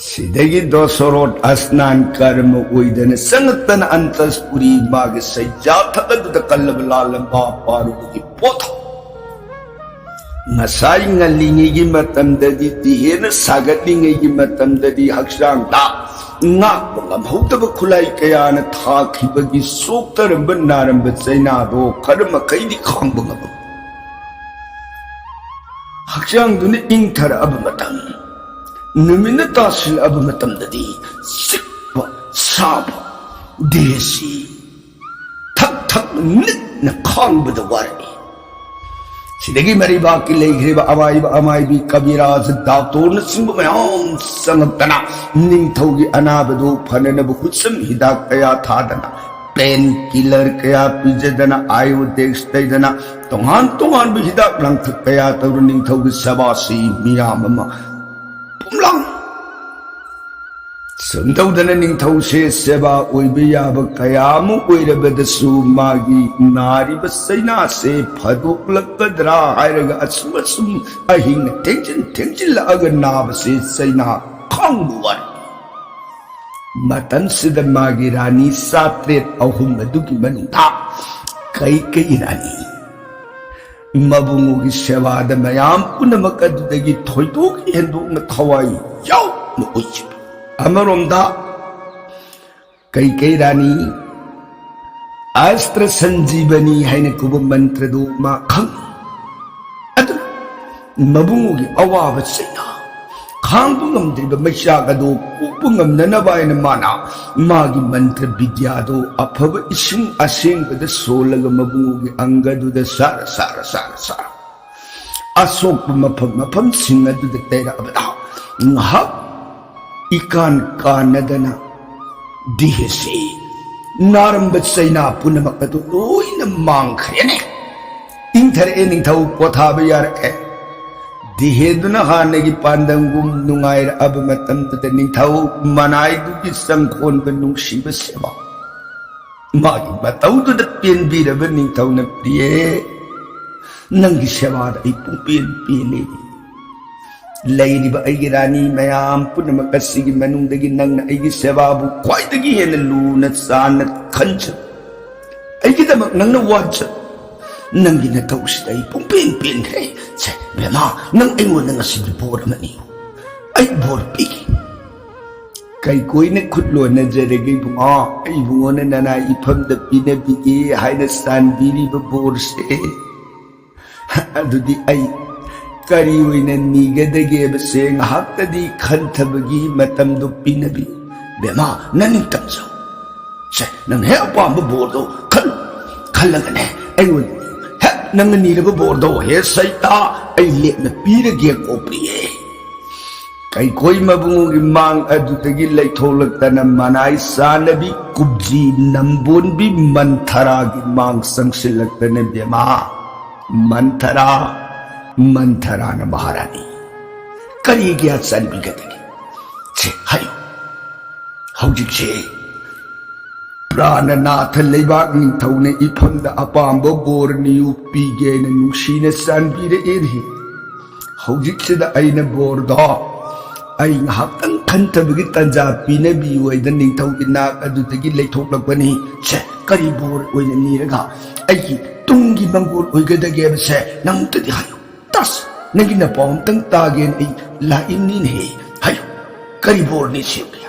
ꯁꯤꯗꯒꯤ ꯗꯣꯁꯣꯔꯣꯠ ꯑꯁꯅꯥꯟ ꯀꯔꯃ ꯑꯣꯏꯗꯅ ꯆꯪꯉꯛꯇꯅ ꯑꯟꯇꯁꯄꯨꯔꯤ ꯃꯥꯒꯤ ꯁꯩꯖꯥꯊꯛ ꯑꯗꯨꯗ ꯀꯜꯂꯕ ꯂꯥꯜꯂꯝꯕ ꯄꯥꯔꯨꯕꯒꯤ ꯄꯣꯠꯊꯣꯛ꯫ ꯉꯁꯥꯏ ꯉꯜꯂꯤꯉꯩꯒꯤ ꯃꯇꯝꯗꯗꯤ ꯗꯤꯍꯦꯅ ꯁꯥꯒꯠꯂꯤꯉꯩꯒꯤ ꯃꯇꯝꯗꯗꯤ ꯍꯛꯆꯥꯡꯗ ꯉꯥꯛꯄ ꯉꯝꯍꯧꯗꯕ ꯈꯨꯠꯂꯥꯏ ꯀꯌꯥꯅ ꯊꯥꯈꯤꯕꯒꯤ ꯆꯣꯛꯊꯔꯝꯕ ꯅꯥꯔꯝꯕ ꯆꯩꯅꯥꯗꯣ ꯈꯔ ꯃꯈꯩꯗꯤ ꯈꯥꯡꯕ ꯉꯝꯃꯝꯃꯤ꯫ ꯍꯛꯆꯥꯡꯗꯨꯅ ꯏꯪꯊꯔꯛꯑꯕ ꯃꯇꯝ, ꯅꯨꯃꯤꯠꯅ ꯇꯥꯁꯤꯜꯂꯛꯑꯕ ꯃꯇꯝꯗꯗꯤ ꯆꯤꯛꯄ ꯁꯥꯕ ꯗꯦꯍꯁꯤ ꯊꯛ ꯊꯛ ꯅꯤꯛꯅ ꯈꯥꯡꯕꯗ ꯋꯥꯔꯛꯏ꯫ ꯁꯤꯗꯒꯤ ꯃꯔꯩꯕꯥꯛꯀꯤ ꯂꯩꯈ꯭ꯔꯤꯕ ꯑꯃꯥꯏꯕ ꯑꯃꯥꯏꯕꯤ, ꯀꯕꯤꯔꯥꯖ, ꯗꯥꯛꯇꯣꯔꯅꯆꯤꯡꯕ ꯃꯌꯥꯝ ꯆꯪꯉꯛꯇꯅ ꯅꯤꯡꯊꯧꯒꯤ ꯑꯅꯥꯕꯗꯨ ꯐꯅꯅꯕ ꯍꯨꯠꯁꯝ ꯍꯤꯗꯥꯛ ꯀꯌꯥ ꯊꯥꯗꯅ, ꯄꯦꯟ ꯀꯤꯂꯔ ꯀꯌꯥ ꯄꯤꯖꯗꯅ, ꯑꯥꯏꯑꯣꯗꯦꯛꯁ ꯇꯩꯗꯅ, ꯇꯣꯉꯥꯟ ꯇꯣꯉꯥꯟꯕ ꯍꯤꯗꯥꯛ ꯂꯥꯡꯊꯛ ꯀꯌꯥ ꯇꯧꯔ ꯅꯤꯡꯊꯧꯒꯤ ꯁꯦꯕꯥꯁꯤ ꯃꯤꯌꯥꯝ ꯑꯃ ꯄꯨꯝꯂꯥꯡ ꯁꯨꯝ ꯇꯧꯗꯅ ꯅꯤꯡꯊꯧꯁꯦ ꯁꯦꯕꯥ ꯑꯣꯏꯕ ꯌꯥꯕ ꯀꯌꯥ ꯑꯃ ꯑꯣꯏꯔꯕꯗꯁꯨ, ꯃꯥꯒꯤ ꯅꯥꯔꯤꯕ ꯆꯩꯅꯥꯁꯦ ꯐꯥꯗꯣꯛꯂꯛꯀꯗ꯭ꯔꯥ ꯍꯥꯏꯔꯒ ꯑꯁꯨꯝ ꯑꯁꯨꯝ ꯑꯍꯤꯡ ꯊꯦꯡꯖꯤꯟ ꯊꯦꯡꯖꯤꯜꯂꯛꯑꯒ ꯅꯥꯕꯁꯦ ꯆꯩꯅꯥ ꯈꯥꯡꯕ ꯋꯥꯔꯦ꯫ ꯃꯇꯝꯁꯤꯗ ꯃꯥꯒꯤ ꯔꯥꯅꯤ ꯆꯥꯇ꯭ꯔꯦꯠ ꯑꯍꯨꯝ ꯑꯗꯨꯒꯤ ꯃꯅꯨꯡꯗ ꯀꯩꯀꯩ ꯔꯥꯅꯤ ꯃꯕꯨꯡꯉꯣꯒꯤ ꯁꯦꯕꯥꯗ ꯃꯌꯥꯝ ꯄꯨꯝꯅꯃꯛ ꯑꯗꯨꯗꯒꯤ ꯊꯣꯏꯗꯣꯛ ꯍꯦꯟꯗꯣꯛꯅ ꯊꯋꯥꯏ ꯌꯥꯎꯅ ꯑꯣꯏꯈꯤꯕ꯫ ꯑꯃꯔꯣꯝꯗ ꯀꯩꯀꯩ ꯔꯥꯅꯤ ꯑꯁꯇ꯭ꯔ ꯁꯟꯖꯤꯕꯅꯤ ꯍꯥꯏꯅ ꯀꯧꯕ ꯃꯟꯇ꯭ꯔꯗꯨ ꯃꯥ ꯈꯪꯏ꯫ ꯑꯗꯨꯅ ꯃꯕꯨꯡꯉꯣꯒꯤ ꯑꯋꯥꯕ ꯆꯩꯅꯥ ꯈꯥꯡꯕ ꯉꯝꯗ꯭ꯔꯤꯕ ꯃꯩꯆꯥꯛ ꯑꯗꯨ ꯀꯣꯛꯄ ꯉꯝꯅꯅꯕ ꯍꯥꯏꯅ ꯃꯥꯅ ꯃꯥꯒꯤ ꯃꯟꯇ꯭ꯔ ꯕꯤꯗ꯭ꯌꯥꯗꯨ ꯑꯐꯕ ꯏꯁꯤꯡ ꯑꯁꯦꯡꯕꯗ ꯁꯣꯜꯂꯒ ꯃꯕꯨꯡꯉꯣꯒꯤ ꯑꯪꯒꯗꯨꯗ ꯁꯥꯔ ꯁꯥꯔ ꯁꯥꯔ ꯁꯥꯔ ꯑꯁꯣꯛꯄ ꯃꯐꯝ ꯃꯐꯝꯁꯤꯡ ꯑꯗꯨꯗ ꯇꯩꯔꯛꯑꯕꯗ ꯉꯥꯏꯍꯥꯛ ꯏꯀꯥꯟ ꯀꯥꯟꯅꯗꯅ ꯗꯤꯍꯦꯁꯤ ꯅꯥꯔꯝꯕ ꯆꯩꯅꯥ ꯄꯨꯝꯅꯃꯛ ꯑꯗꯨ ꯂꯣꯏꯅ ꯃꯥꯡꯈ꯭ꯔꯦꯅꯦ꯫ ꯏꯪꯊꯔꯛꯑꯦ, ꯅꯤꯡꯊꯧ ꯄꯣꯊꯥꯕ ꯌꯥꯔꯛꯑꯦ꯫ ꯗꯤꯍꯦꯗꯨꯅ ꯍꯥꯟꯅꯒꯤ ꯄꯥꯟꯗꯝꯒꯨꯝ ꯅꯨꯡꯉꯥꯏꯔꯛꯑꯕ ꯃꯇꯝꯗꯨꯗ ꯅꯤꯡꯊꯧ ꯃꯅꯥꯏꯗꯨꯒꯤ ꯆꯪꯈꯣꯟꯕ ꯅꯨꯡꯁꯤꯕ ꯁꯦꯕꯥ ꯃꯥꯒꯤ ꯃꯇꯧꯗꯨꯗ ꯄꯦꯟꯕꯤꯔꯕ ꯅꯤꯡꯊꯧꯅ, "ꯄ꯭ꯔꯤꯌꯦ, ꯅꯪꯒꯤ ꯁꯦꯕꯥꯗ ꯑꯩ ꯄꯨꯡꯄꯦꯟ ꯄꯦꯜꯂꯦ꯫ ꯂꯩꯔꯤꯕ ꯑꯩꯒꯤ ꯔꯥꯅꯤ ꯃꯌꯥꯝ ꯄꯨꯝꯅꯃꯛ ꯑꯁꯤꯒꯤ ꯃꯅꯨꯡꯗꯒꯤ ꯅꯪꯅ ꯑꯩꯒꯤ ꯁꯦꯕꯥꯕꯨ ꯈ꯭ꯋꯥꯏꯗꯒꯤ ꯍꯦꯟꯅ ꯂꯨꯅ ꯆꯥꯟꯅ ꯈꯟꯖꯩ꯫ ꯑꯩꯒꯤꯗꯃꯛ ꯅꯪꯅ ꯋꯥꯖꯩ꯫ ꯅꯪꯒꯤ ꯅꯊꯧꯁꯤꯗ ꯑꯩ ꯄꯨꯡꯄꯦꯟ ꯄꯦꯟꯈ꯭ꯔꯦ꯫ ꯁꯦ, ꯕꯦꯝꯃ, ꯅꯪ ꯑꯩꯉꯣꯟꯗ ꯉꯁꯤꯗꯤ ꯕꯣꯔ ꯑꯃ ꯅꯤꯌꯨ꯫ ꯑꯩ ꯕꯣꯔ ꯄꯤꯒꯦ꯫" ꯀꯩꯀꯣꯏꯅ ꯈꯨꯠ ꯂꯣꯟꯅꯖꯔꯒꯦ ꯏꯕꯨꯡꯉꯣ꯫ ꯏꯕꯨꯡꯉꯣꯅ ꯅꯅꯥꯏ ꯏꯐꯝꯗ ꯄꯤꯅꯕꯤꯒꯦ ꯍꯥꯏꯅ ꯆꯥꯟꯕꯤꯔꯤꯕ ꯕꯣꯔꯁꯦ꯫ ꯑꯗꯨꯗꯤ ꯑꯩ ꯀꯔꯤ ꯑꯣꯏꯅ ꯅꯤꯒꯗꯒꯦꯕꯁꯦ ꯉꯥꯏꯍꯥꯛꯇꯗꯤ ꯈꯟꯊꯕꯒꯤ ꯃꯇꯝꯗꯣ ꯄꯤꯅꯕꯤꯌꯨ꯫ ꯕꯦꯝꯃ, ꯅꯪ ꯅꯤꯡꯇꯝꯖꯧ꯫ ꯁꯦ, ꯅꯪ ꯍꯦꯛ ꯑꯄꯥꯝꯕ ꯕꯣꯔꯗꯣ ꯈꯜꯂꯨ꯫ ꯈꯜꯂꯒꯅꯦ, ꯑꯩꯉꯣꯟꯗ ꯍꯦꯛ ꯅꯪꯅ ꯅꯤꯔꯕ ꯕꯣꯔꯗꯣ, ꯍꯦ ꯁꯩꯇꯥ, ꯑꯩ ꯂꯦꯞꯅ ꯄꯤꯔꯒꯦꯀꯣ ꯄ꯭ꯔꯤꯌꯦ꯫ ꯀꯩꯀꯣꯏ ꯃꯕꯨꯡꯒꯤ ꯃꯥꯡ ꯑꯗꯨꯗꯒꯤ ꯂꯩꯊꯣꯛꯂꯛꯇꯅ ꯃꯅꯥꯏ ꯆꯥꯅꯕꯤ ꯀꯨꯝꯖꯤ ꯅꯝꯕꯣꯟꯕꯤ ꯃꯟꯊꯔꯥꯒꯤ ꯃꯥꯡ ꯆꯪꯁꯤꯜꯂꯛꯇꯅ ꯕꯦꯝꯃ, ꯃꯟꯊꯔꯥ, ꯃꯟꯊꯔꯥꯅ ꯃꯍꯥꯔꯥꯅꯤ, ꯀꯔꯤꯒꯤ ꯆꯥꯟꯕꯤꯒꯗꯒꯦ? ꯁꯦ, ꯍꯥꯏꯌꯨ꯫ ꯍꯧꯖꯤꯛꯁꯦ ꯄ꯭ꯔꯥꯅꯅꯥꯊ ꯂꯩꯕꯥꯛ ꯅꯤꯡꯊꯧꯅ ꯏꯐꯝꯗ ꯑꯄꯥꯝꯕ ꯕꯣꯔ ꯅꯤꯌꯨ ꯄꯤꯒꯦꯅ ꯅꯨꯡꯁꯤꯅ ꯆꯥꯟꯕꯤꯔꯛꯏꯅꯤ꯫ ꯍꯧꯖꯤꯛꯁꯤꯗ ꯑꯩꯅ ꯕꯣꯔꯗꯣ ꯑꯩ ꯉꯥꯏꯍꯥꯛꯇꯪ ꯈꯟꯊꯕꯒꯤ ꯇꯥꯟꯖꯥ ꯄꯤꯅꯕꯤꯌꯨ ꯍꯥꯏꯗ ꯅꯤꯡꯊꯧꯒꯤ ꯅꯥꯛ ꯑꯗꯨꯗꯒꯤ ꯂꯩꯊꯣꯛꯂꯛꯄꯅꯤ꯫ ꯁꯦ, ꯀꯔꯤ ꯕꯣꯔ ꯑꯣꯏꯅ ꯅꯤꯔꯒ ꯑꯩꯒꯤ ꯇꯨꯡꯒꯤ ꯃꯪꯒꯣꯜ ꯑꯣꯏꯒꯗꯒꯦꯕꯁꯦ ꯅꯪ ꯑꯝꯇꯗꯤ ꯍꯥꯏꯌꯨ꯫ ꯇꯁ, ꯅꯪꯒꯤ ꯅꯄꯥꯎ ꯑꯝꯇꯪ ꯇꯥꯒꯦꯅ ꯑꯩ ꯂꯥꯛꯏꯕꯅꯤꯅꯦꯍꯦ꯫ ꯍꯥꯏꯌꯨ, ꯀꯔꯤ ꯕꯣꯔꯅꯤ ꯁꯦꯝꯒꯦ?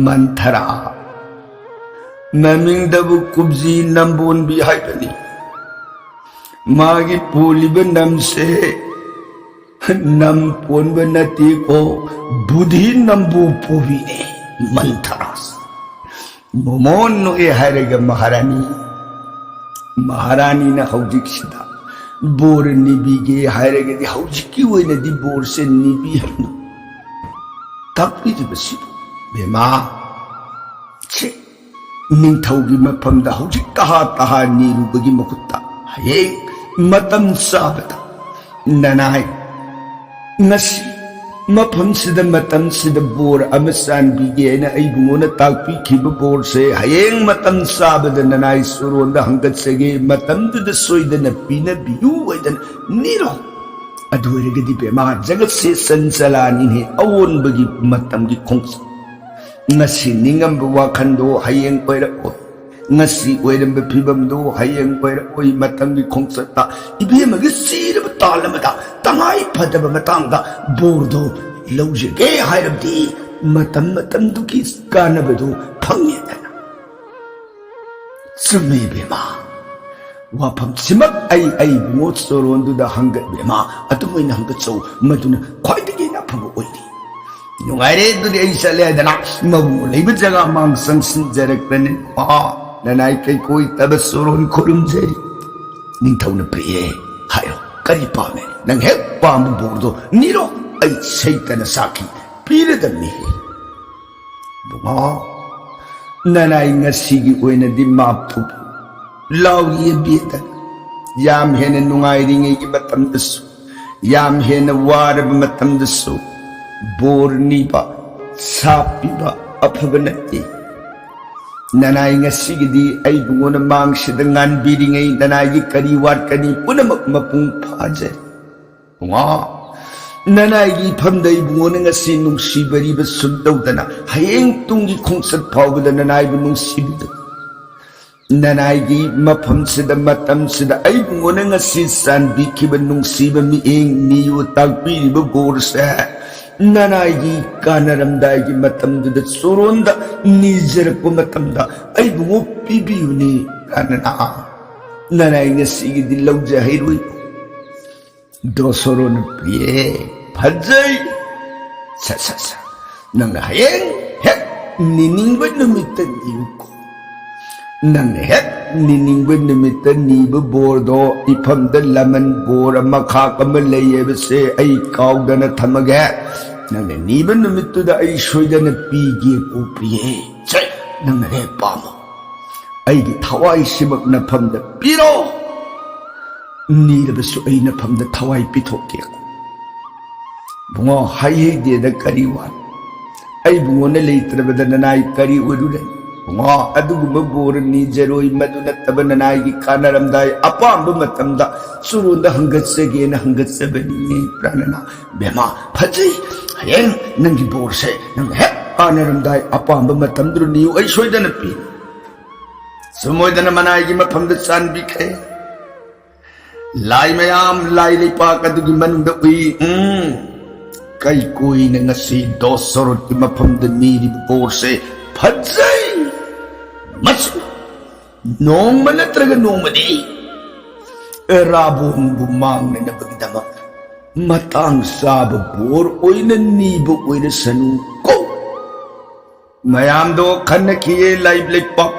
ꯃꯟꯊꯔꯥ꯫ ꯃꯃꯤꯡꯗꯕꯨ ꯀꯨꯝꯖꯤ ꯅꯝꯕꯣꯟꯕꯤ ꯍꯥꯏꯕꯅꯤ꯫ ꯃꯥꯒꯤ ꯄꯣꯜꯂꯤꯕ ꯅꯝꯁꯦ ꯅꯝ ꯄꯣꯟꯕ ꯅꯠꯇꯦꯀꯣ, ꯕꯨꯙꯤ ꯅꯝꯕꯨ ꯄꯨꯕꯤꯅꯦ꯫ ꯃꯟꯊꯔꯥꯁ꯫ ꯃꯣꯃꯣꯟ ꯅꯣꯛꯑꯦ ꯍꯥꯏꯔꯒ ꯃꯍꯥꯔꯥꯅꯤ, ꯃꯍꯥꯔꯥꯅꯤꯅ ꯍꯧꯖꯤꯛꯁꯤꯗ ꯕꯣꯔ ꯅꯤꯕꯤꯒꯦ ꯍꯥꯏꯔꯒꯗꯤ ꯍꯧꯖꯤꯛꯀꯤ ꯑꯣꯏꯅꯗꯤ ꯕꯣꯔꯁꯦ ꯅꯤꯕꯤꯍꯟꯅꯨ꯫ ꯇꯥꯛꯄꯤꯔꯤꯕꯁꯤꯕꯨ ꯕꯦꯃꯥ, ꯁꯤ ꯅꯤꯡꯊꯧꯒꯤ ꯃꯐꯝꯗ ꯍꯧꯖꯤꯛ ꯇꯍꯥ ꯇꯍꯥ ꯅꯤꯔꯨꯕꯒꯤ ꯃꯍꯨꯠꯇ ꯍꯌꯦꯡ ꯃꯇꯝ ꯆꯥꯕꯗ ꯅꯅꯥꯏ ꯉꯁꯤ ꯃꯐꯝꯁꯤꯗ ꯃꯇꯝꯁꯤꯗ ꯕꯣꯔ ꯑꯃ ꯆꯥꯟꯕꯤꯒꯦ ꯍꯥꯏꯅ ꯑꯩꯕꯨꯉꯣꯟꯗ ꯇꯥꯛꯄꯤꯈꯤꯕ ꯕꯣꯔꯁꯦ ꯍꯌꯦꯡ ꯃꯇꯝ ꯆꯥꯕꯗ ꯅꯅꯥꯏ ꯁꯣꯔꯣꯟꯗ ꯍꯪꯒꯠꯆꯒꯦ, ꯃꯇꯝꯗꯨꯗ ꯁꯣꯏꯗꯅ ꯄꯤꯅꯕꯤꯌꯨ ꯍꯥꯏꯗꯅ ꯅꯤꯔꯣ꯫ ꯑꯗꯨ ꯑꯣꯏꯔꯒꯗꯤ ꯕꯦꯃꯥ, ꯖꯒꯠꯁꯦ ꯆꯟꯆꯂꯥꯅꯤꯅꯦ, ꯑꯑꯣꯟꯕꯒꯤ ꯃꯇꯝꯒꯤ ꯈꯣꯡꯆꯠ꯫ ꯉꯁꯤ ꯅꯤꯡꯉꯝꯕ ꯋꯥꯈꯟꯗꯣ ꯍꯌꯦꯡ ꯑꯣꯏꯔꯛꯑꯣꯏ꯫ ꯉꯁꯤ ꯑꯣꯏꯔꯝꯕ ꯐꯤꯕꯝꯗꯨ ꯍꯌꯦꯡ ꯑꯣꯏꯔꯛꯑꯣꯏ꯫ ꯃꯇꯝꯒꯤ ꯈꯣꯡꯆꯠꯇ ꯏꯕꯦꯝꯃꯒꯤ ꯆꯤꯔꯕ ꯇꯥꯜ ꯑꯃꯗ ꯇꯉꯥꯏ ꯐꯗꯕ ꯃꯇꯥꯡꯗ ꯕꯣꯔꯗꯨ ꯂꯧꯖꯒꯦ ꯍꯥꯏꯔꯕꯗꯤ ꯃꯇꯝ ꯃꯇꯝꯗꯨꯒꯤ ꯀꯥꯟꯅꯕꯗꯨ ꯐꯪꯉꯦꯗꯅ꯫ ꯆꯨꯝꯃꯦ ꯏꯕꯦꯝꯃ, ꯋꯥꯐꯝꯁꯤꯃꯛ ꯑꯩ ꯑꯩꯕꯨ ꯆꯣꯔꯣꯟꯗꯨꯗ ꯍꯪꯒꯠ ꯏꯕꯦꯝꯃ, ꯑꯗꯨꯝ ꯑꯣꯏꯅ ꯍꯪꯒꯠꯆꯧ, ꯃꯗꯨꯅ ꯈ꯭ꯋꯥꯏꯗꯒꯤ ꯍꯦꯟꯅ ꯑꯐꯕ ꯑꯣꯏꯔꯤ꯫ ꯅꯨꯡꯉꯥꯏꯔꯦ, ꯑꯗꯨꯗꯤ ꯑꯩ ꯆꯠꯂꯦ ꯍꯥꯏꯗꯅ ꯃꯕꯨꯡ ꯂꯩꯕ ꯖꯒꯥ ꯃꯥꯡ ꯆꯪꯁꯤꯟꯖꯔꯛꯄꯅꯤ꯫ ꯑꯥ, ꯅꯅꯥꯏ ꯀꯩꯀꯣꯏ ꯇꯕ ꯆꯣꯔꯣꯟ ꯈꯨꯔꯨꯝꯖꯔꯤ꯫ ꯅꯤꯡꯊꯧꯅ ꯄꯤꯔꯛꯑꯦ ꯍꯥꯏꯌꯣ꯫ ꯀꯔꯤ ꯄꯥꯝꯃꯦ? ꯅꯪ ꯍꯦꯛ ꯄꯥꯝꯕ ꯕꯣꯔꯗꯣ ꯅꯤꯔꯣ꯫ ꯑꯩ ꯁꯩꯇꯅ ꯁꯥꯈꯤ ꯄꯤꯔꯗꯕꯅꯤ꯫ ꯕꯨꯡꯉꯣ, ꯅꯅꯥꯏ ꯉꯁꯤꯒꯤ ꯑꯣꯏꯅꯗꯤ ꯃꯥꯞ ꯊꯣꯛꯄꯤꯌꯨ꯫ ꯂꯥꯎꯔꯤꯌꯦ ꯕꯦꯗꯅ꯫ ꯌꯥꯝ ꯍꯦꯟꯅ ꯅꯨꯡꯉꯥꯏꯔꯤꯉꯩꯒꯤ ꯃꯇꯝꯗꯁꯨ, ꯌꯥꯝ ꯍꯦꯟꯅ ꯋꯥꯔꯕ ꯃꯇꯝꯗꯁꯨ ꯕꯣꯔ ꯅꯤꯕ, ꯁꯥꯞ ꯄꯤꯕ ꯑꯐꯕ ꯅꯠꯇꯦ꯫ ꯅꯅꯥꯏ ꯉꯁꯤꯒꯤꯗꯤ ꯑꯩ ꯕꯨꯡꯉꯣꯅ ꯃꯥꯡꯁꯤꯗ ꯉꯥꯟꯕꯤꯔꯤꯉꯩ ꯅꯅꯥꯏꯒꯤ ꯀꯔꯤ ꯋꯥꯠꯀꯅꯤ ꯄꯨꯝꯅꯃꯛ ꯃꯄꯨꯡ ꯐꯥꯖꯔꯤ꯫ ꯕꯨꯡꯉꯣ, ꯅꯅꯥꯏꯒꯤ ꯏꯐꯝꯗ ꯏꯕꯨꯡꯉꯣꯅ ꯉꯁꯤ ꯅꯨꯡꯁꯤꯕꯔꯤꯕ ꯁꯨꯝ ꯇꯧꯗꯅ ꯍꯌꯦꯡ ꯇꯨꯡꯒꯤ ꯈꯣꯡꯆꯠ ꯐꯥꯎꯕꯗ ꯅꯅꯥꯏꯕꯨ ꯅꯨꯡꯁꯤꯕꯤꯗꯨꯅ ꯅꯅꯥꯏꯒꯤ ꯃꯐꯝꯁꯤꯗ, ꯃꯇꯝꯁꯤꯗ ꯑꯩꯕꯨꯡꯉꯣꯅ ꯉꯁꯤ ꯆꯥꯟꯕꯤꯈꯤꯕ ꯅꯨꯡꯁꯤꯕ ꯃꯤꯠꯌꯦꯡ ꯅꯤꯌꯨ ꯇꯥꯛꯄꯤꯔꯤꯕ ꯕꯣꯔꯁꯦ ꯅꯅꯥꯏꯒꯤ ꯀꯥꯟꯅꯔꯝꯗꯥꯏꯒꯤ ꯃꯇꯝꯗꯨꯗ ꯆꯣꯔꯣꯟꯗ ꯅꯤꯖꯔꯛꯄ ꯃꯇꯝꯗ ꯑꯩꯕꯨꯡꯉꯣ ꯄꯤꯕꯤꯌꯨꯅꯦ꯫ ꯀꯥꯟꯅꯅ ꯅꯅꯥꯏ ꯉꯁꯤꯒꯤꯗꯤ ꯂꯧꯖꯍꯩꯔꯣꯏ꯫ ꯗꯣꯁꯣꯔꯣꯅ ꯄꯤꯌꯦ꯫ ꯐꯖꯩ꯫ ꯁ, ꯁ, ꯁ꯫ ꯅꯪꯅ ꯍꯌꯦꯡ ꯍꯦꯛ ꯅꯤꯅꯤꯡꯕ ꯅꯨꯃꯤꯠꯇ ꯅꯤꯌꯨꯀꯣ꯫ ꯅꯪꯅ ꯍꯦꯛ ꯅꯤꯅꯤꯡꯕ ꯅꯨꯃꯤꯠꯇ ꯅꯤꯕ ꯕꯣꯔꯗꯣ ꯏꯐꯝꯗ ꯂꯃꯟ ꯕꯣꯔ ꯑꯃꯈꯥꯛ ꯑꯃ ꯂꯩ ꯍꯥꯏꯕꯁꯦ ꯑꯩ ꯀꯥꯎꯗꯅ ꯊꯝꯃꯒꯦ꯫ ꯅꯪꯅ ꯅꯤꯕ ꯅꯨꯃꯤꯠꯇꯨꯗ ꯑꯩ ꯁꯣꯏꯗꯅ ꯄꯤꯒꯦꯀꯣ ꯄꯤꯌꯦ꯫ ꯁꯦ, ꯅꯪꯅ ꯍꯦꯛ ꯄꯥꯝꯃꯣ꯫ ꯑꯩꯒꯤ ꯊꯋꯥꯏꯁꯤꯃꯛ ꯅꯐꯝꯗ ꯄꯤꯔꯣ꯫ ꯅꯤꯔꯕꯁꯨ ꯑꯩ ꯅꯐꯝꯗ ꯊꯋꯥꯏ ꯄꯤꯊꯣꯛꯀꯦ꯫ ꯕꯨꯡꯉꯣ, ꯍꯥꯏꯍꯩꯗꯦꯗ ꯀꯔꯤ ꯋꯥ꯫ ꯑꯩ ꯕꯨꯡꯉꯣꯅ ꯂꯩꯇ꯭ꯔꯕꯗ ꯅꯅꯥꯏ ꯀꯔꯤ ꯑꯣꯏꯔꯨꯔꯦ? ꯕꯨꯡꯉꯣ, ꯑꯗꯨꯒꯨꯝꯕ ꯕꯣꯔ ꯅꯤꯖꯔꯣꯏ, ꯃꯗꯨ ꯅꯠꯇꯕ ꯅꯅꯥꯏꯒꯤ ꯀꯥꯟꯅꯔꯝꯗꯥꯏ ꯑꯄꯥꯝꯕ ꯃꯇꯝꯗ ꯆꯨꯔꯣꯟꯗ ꯍꯪꯒꯠꯆꯒꯦꯅ ꯍꯪꯒꯠꯆꯕꯅꯤꯅꯦ ꯄ꯭ꯔꯥꯅꯅ꯫ ꯕꯦꯃꯥ, ꯐꯖꯩ꯫ ꯍꯌꯦꯡ ꯅꯪꯒꯤ ꯕꯣꯔꯁꯦ ꯅꯪ ꯍꯦꯛ ꯀꯥꯟꯅꯔꯝꯗꯥꯏ ꯑꯄꯥꯝꯕ ꯃꯇꯝꯗꯨꯗ ꯅꯤꯌꯨ, ꯑꯩ ꯁꯣꯏꯗꯅ ꯄꯤ꯫ ꯁꯨꯝ ꯑꯣꯏꯗꯅ ꯃꯅꯥꯏꯒꯤ ꯃꯐꯝꯗ ꯆꯥꯟꯕꯤꯈ꯭ꯔꯦ꯫ ꯂꯥꯏ ꯃꯌꯥꯝ, ꯂꯥꯏ ꯂꯩꯄꯥꯛ ꯑꯗꯨꯒꯤ ꯃꯅꯨꯡꯗ ꯎꯏ꯫ ꯎꯝ꯫ ꯀꯩꯀꯨꯏꯅ ꯉꯁꯤ ꯗꯣꯁꯣꯔꯣꯠꯀꯤ ꯃꯐꯝꯗ ꯅꯤꯔꯤꯕ ꯕꯣꯔꯁꯦ ꯐꯖꯩ꯫ ꯃꯁꯤ ꯅꯣꯡꯃ ꯅꯠꯇ꯭ꯔꯒ ꯅꯣꯡꯃꯗꯤ ꯔꯥꯕꯣꯟꯕꯨ ꯃꯥꯡꯅꯅꯕꯒꯤꯗꯃꯛ ꯃꯇꯥꯡ ꯆꯥꯕ ꯕꯣꯔ ꯑꯣꯏꯅ ꯅꯤꯕ ꯑꯣꯏꯔꯁꯅꯨ ꯀꯣ꯫ ꯃꯌꯥꯝꯗꯣ ꯈꯟꯅꯈꯤꯌꯦ ꯂꯥꯏꯕ ꯂꯩꯄꯥꯛ꯫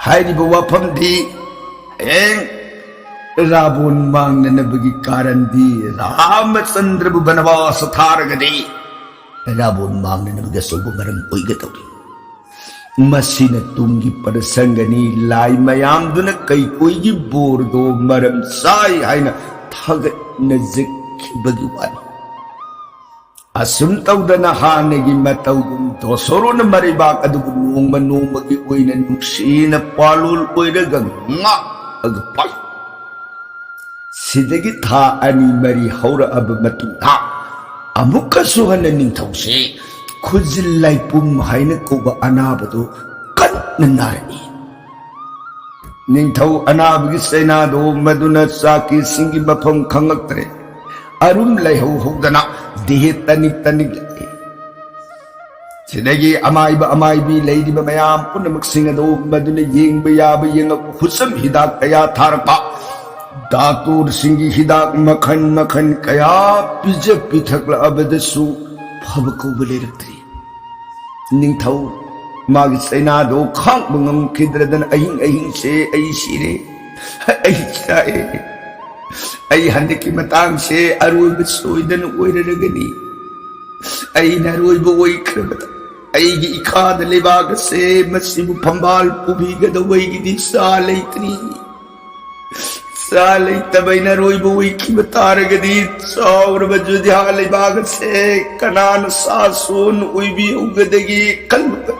ꯍꯥꯏꯔꯤꯕ ꯋꯥꯐꯝꯗꯤ ꯍꯌꯦꯡ ꯔꯥꯕꯣꯟ ꯃꯥꯡꯅꯅꯕꯒꯤ ꯀꯥꯔꯟꯗꯤ ꯔꯥꯃꯆꯟꯗ꯭ꯔꯕꯨ ꯕꯅꯕꯥꯁ ꯊꯥꯔꯒꯗꯤ ꯔꯥꯕꯣꯟ ꯃꯥꯡꯅꯅꯕꯒꯤ ꯑꯆꯧꯕ ꯃꯔꯝ ꯑꯣꯏꯒꯗꯧꯔꯤ꯫ ꯃꯁꯤꯅ ꯇꯨꯡꯒꯤ ꯄ꯭ꯔꯁꯪꯒꯅꯤ꯫ ꯂꯥꯏ ꯃꯌꯥꯝꯗꯨꯅ ꯀꯩꯀꯣꯏꯒꯤ ꯕꯣꯔꯗꯣ ꯃꯔꯝ ꯆꯥꯏ ꯍꯥꯏꯅ ꯊꯥꯒꯠꯅꯖꯈꯤꯕꯒꯤ ꯋꯥꯅꯤ꯫ ꯑꯁꯨꯝ ꯇꯧꯗꯅ ꯍꯥꯟꯅꯒꯤ ꯃꯇꯧꯒꯨꯝ ꯗꯣꯁꯣꯔꯣꯅ ꯃꯔꯩꯕꯥꯛ ꯑꯗꯨꯕꯨ ꯅꯣꯡꯃ ꯅꯣꯡꯃꯒꯤ ꯑꯣꯏꯅ ꯅꯨꯡꯁꯤꯅ ꯄꯥꯂꯣꯜ ꯑꯣꯏꯔꯒ ꯉꯥꯛꯑꯒ ꯄꯥꯏ꯫ ꯁꯤꯗꯒꯤ ꯊꯥ ꯑꯅꯤ ꯃꯔꯤ ꯍꯧꯔꯛꯑꯕ ꯃꯇꯨꯡꯗ ꯑꯃꯨꯛꯀꯁꯨ ꯍꯟꯅ ꯅꯤꯡꯊꯧꯁꯦ ꯈꯨꯖꯤꯜ ꯂꯥꯏꯄꯨꯝ ꯍꯥꯏꯅ ꯀꯧꯕ ꯑꯅꯥꯕꯗꯨ ꯀꯟꯅ ꯅꯥꯔꯛꯏ꯫ ꯅꯤꯡꯊꯧ ꯑꯅꯥꯕꯒꯤ ꯆꯩꯅꯥꯗꯣ ꯃꯗꯨꯅ ꯆꯥꯛꯀꯤ ꯏꯁꯤꯡꯒꯤ ꯃꯐꯝ ꯈꯪꯉꯛꯇ꯭ꯔꯦ꯫ ꯑꯔꯨꯝ ꯂꯩꯍꯧ ꯍꯧꯗꯅ ꯗꯤꯍꯦ ꯇꯅꯤꯛ ꯇꯅꯤꯛ ꯂꯩ꯫ ꯁꯤꯗꯒꯤ ꯑꯃꯥꯏꯕ ꯑꯃꯥꯏꯕꯤ ꯂꯩꯔꯤꯕ ꯃꯌꯥꯝ ꯄꯨꯝꯅꯃꯛꯁꯤꯡ ꯑꯗꯨ ꯃꯗꯨꯅ ꯌꯦꯡꯕ ꯌꯥꯕ ꯌꯦꯡꯉꯛꯄ ꯈꯨꯠꯁꯝ ꯍꯤꯗꯥꯛ ꯀꯌꯥ ꯊꯥꯔꯛꯄ, ꯗꯥꯛꯇꯣꯔꯁꯤꯡꯒꯤ ꯍꯤꯗꯥꯛ ꯃꯈꯜ ꯃꯈꯜ ꯀꯌꯥ ꯄꯤꯖ ꯄꯤꯊꯛꯂꯛꯑꯕꯗꯁꯨ ꯐꯕ ꯀꯧꯕ ꯂꯩꯔꯛꯇ꯭ꯔꯤ꯫ ꯅꯤꯡꯊꯧ ꯃꯥꯒꯤ ꯆꯩꯅꯥꯗꯣ ꯈꯥꯡꯕ ꯉꯝꯈꯤꯗ꯭ꯔꯗꯅ ꯑꯍꯤꯡ ꯑꯍꯤꯡꯁꯦ ꯑꯩ ꯁꯤꯔꯦ, ꯑꯩ ꯆꯥꯛꯑꯦ, ꯑꯩ ꯍꯟꯗꯛꯀꯤ ꯃꯇꯥꯡꯁꯦ ꯑꯔꯣꯏꯕ ꯁꯣꯏꯗꯅ ꯑꯣꯏꯔꯔꯒꯅꯤ꯫ ꯑꯩꯅ ꯑꯔꯣꯏꯕ ꯑꯣꯏꯈ꯭ꯔꯕꯗ ꯑꯩꯒꯤ ꯏꯈꯥꯗ ꯂꯩꯕꯥꯛ ꯑꯁꯦ ꯃꯁꯤꯕꯨ ꯐꯝꯕꯥꯜ ꯄꯨꯕꯤꯒꯗꯧꯕ ꯑꯩꯒꯤꯗꯤ ꯆꯥ ꯂꯩꯇ꯭ꯔꯤ꯫ ꯆꯥ ꯂꯩꯇꯕ ꯑꯩꯅ ꯑꯔꯣꯏꯕ ꯑꯣꯏꯈꯤꯕ ꯇꯥꯔꯒꯗꯤ ꯆꯥꯎꯔꯕ ꯖꯨꯗꯤꯍꯥ ꯂꯩꯕꯥꯛ ꯑꯁꯦ ꯀꯅꯥꯅ ꯁꯥꯁꯣꯟ ꯑꯣꯏꯕꯤꯍꯧꯒꯗꯒꯦ ꯈꯟꯕꯗ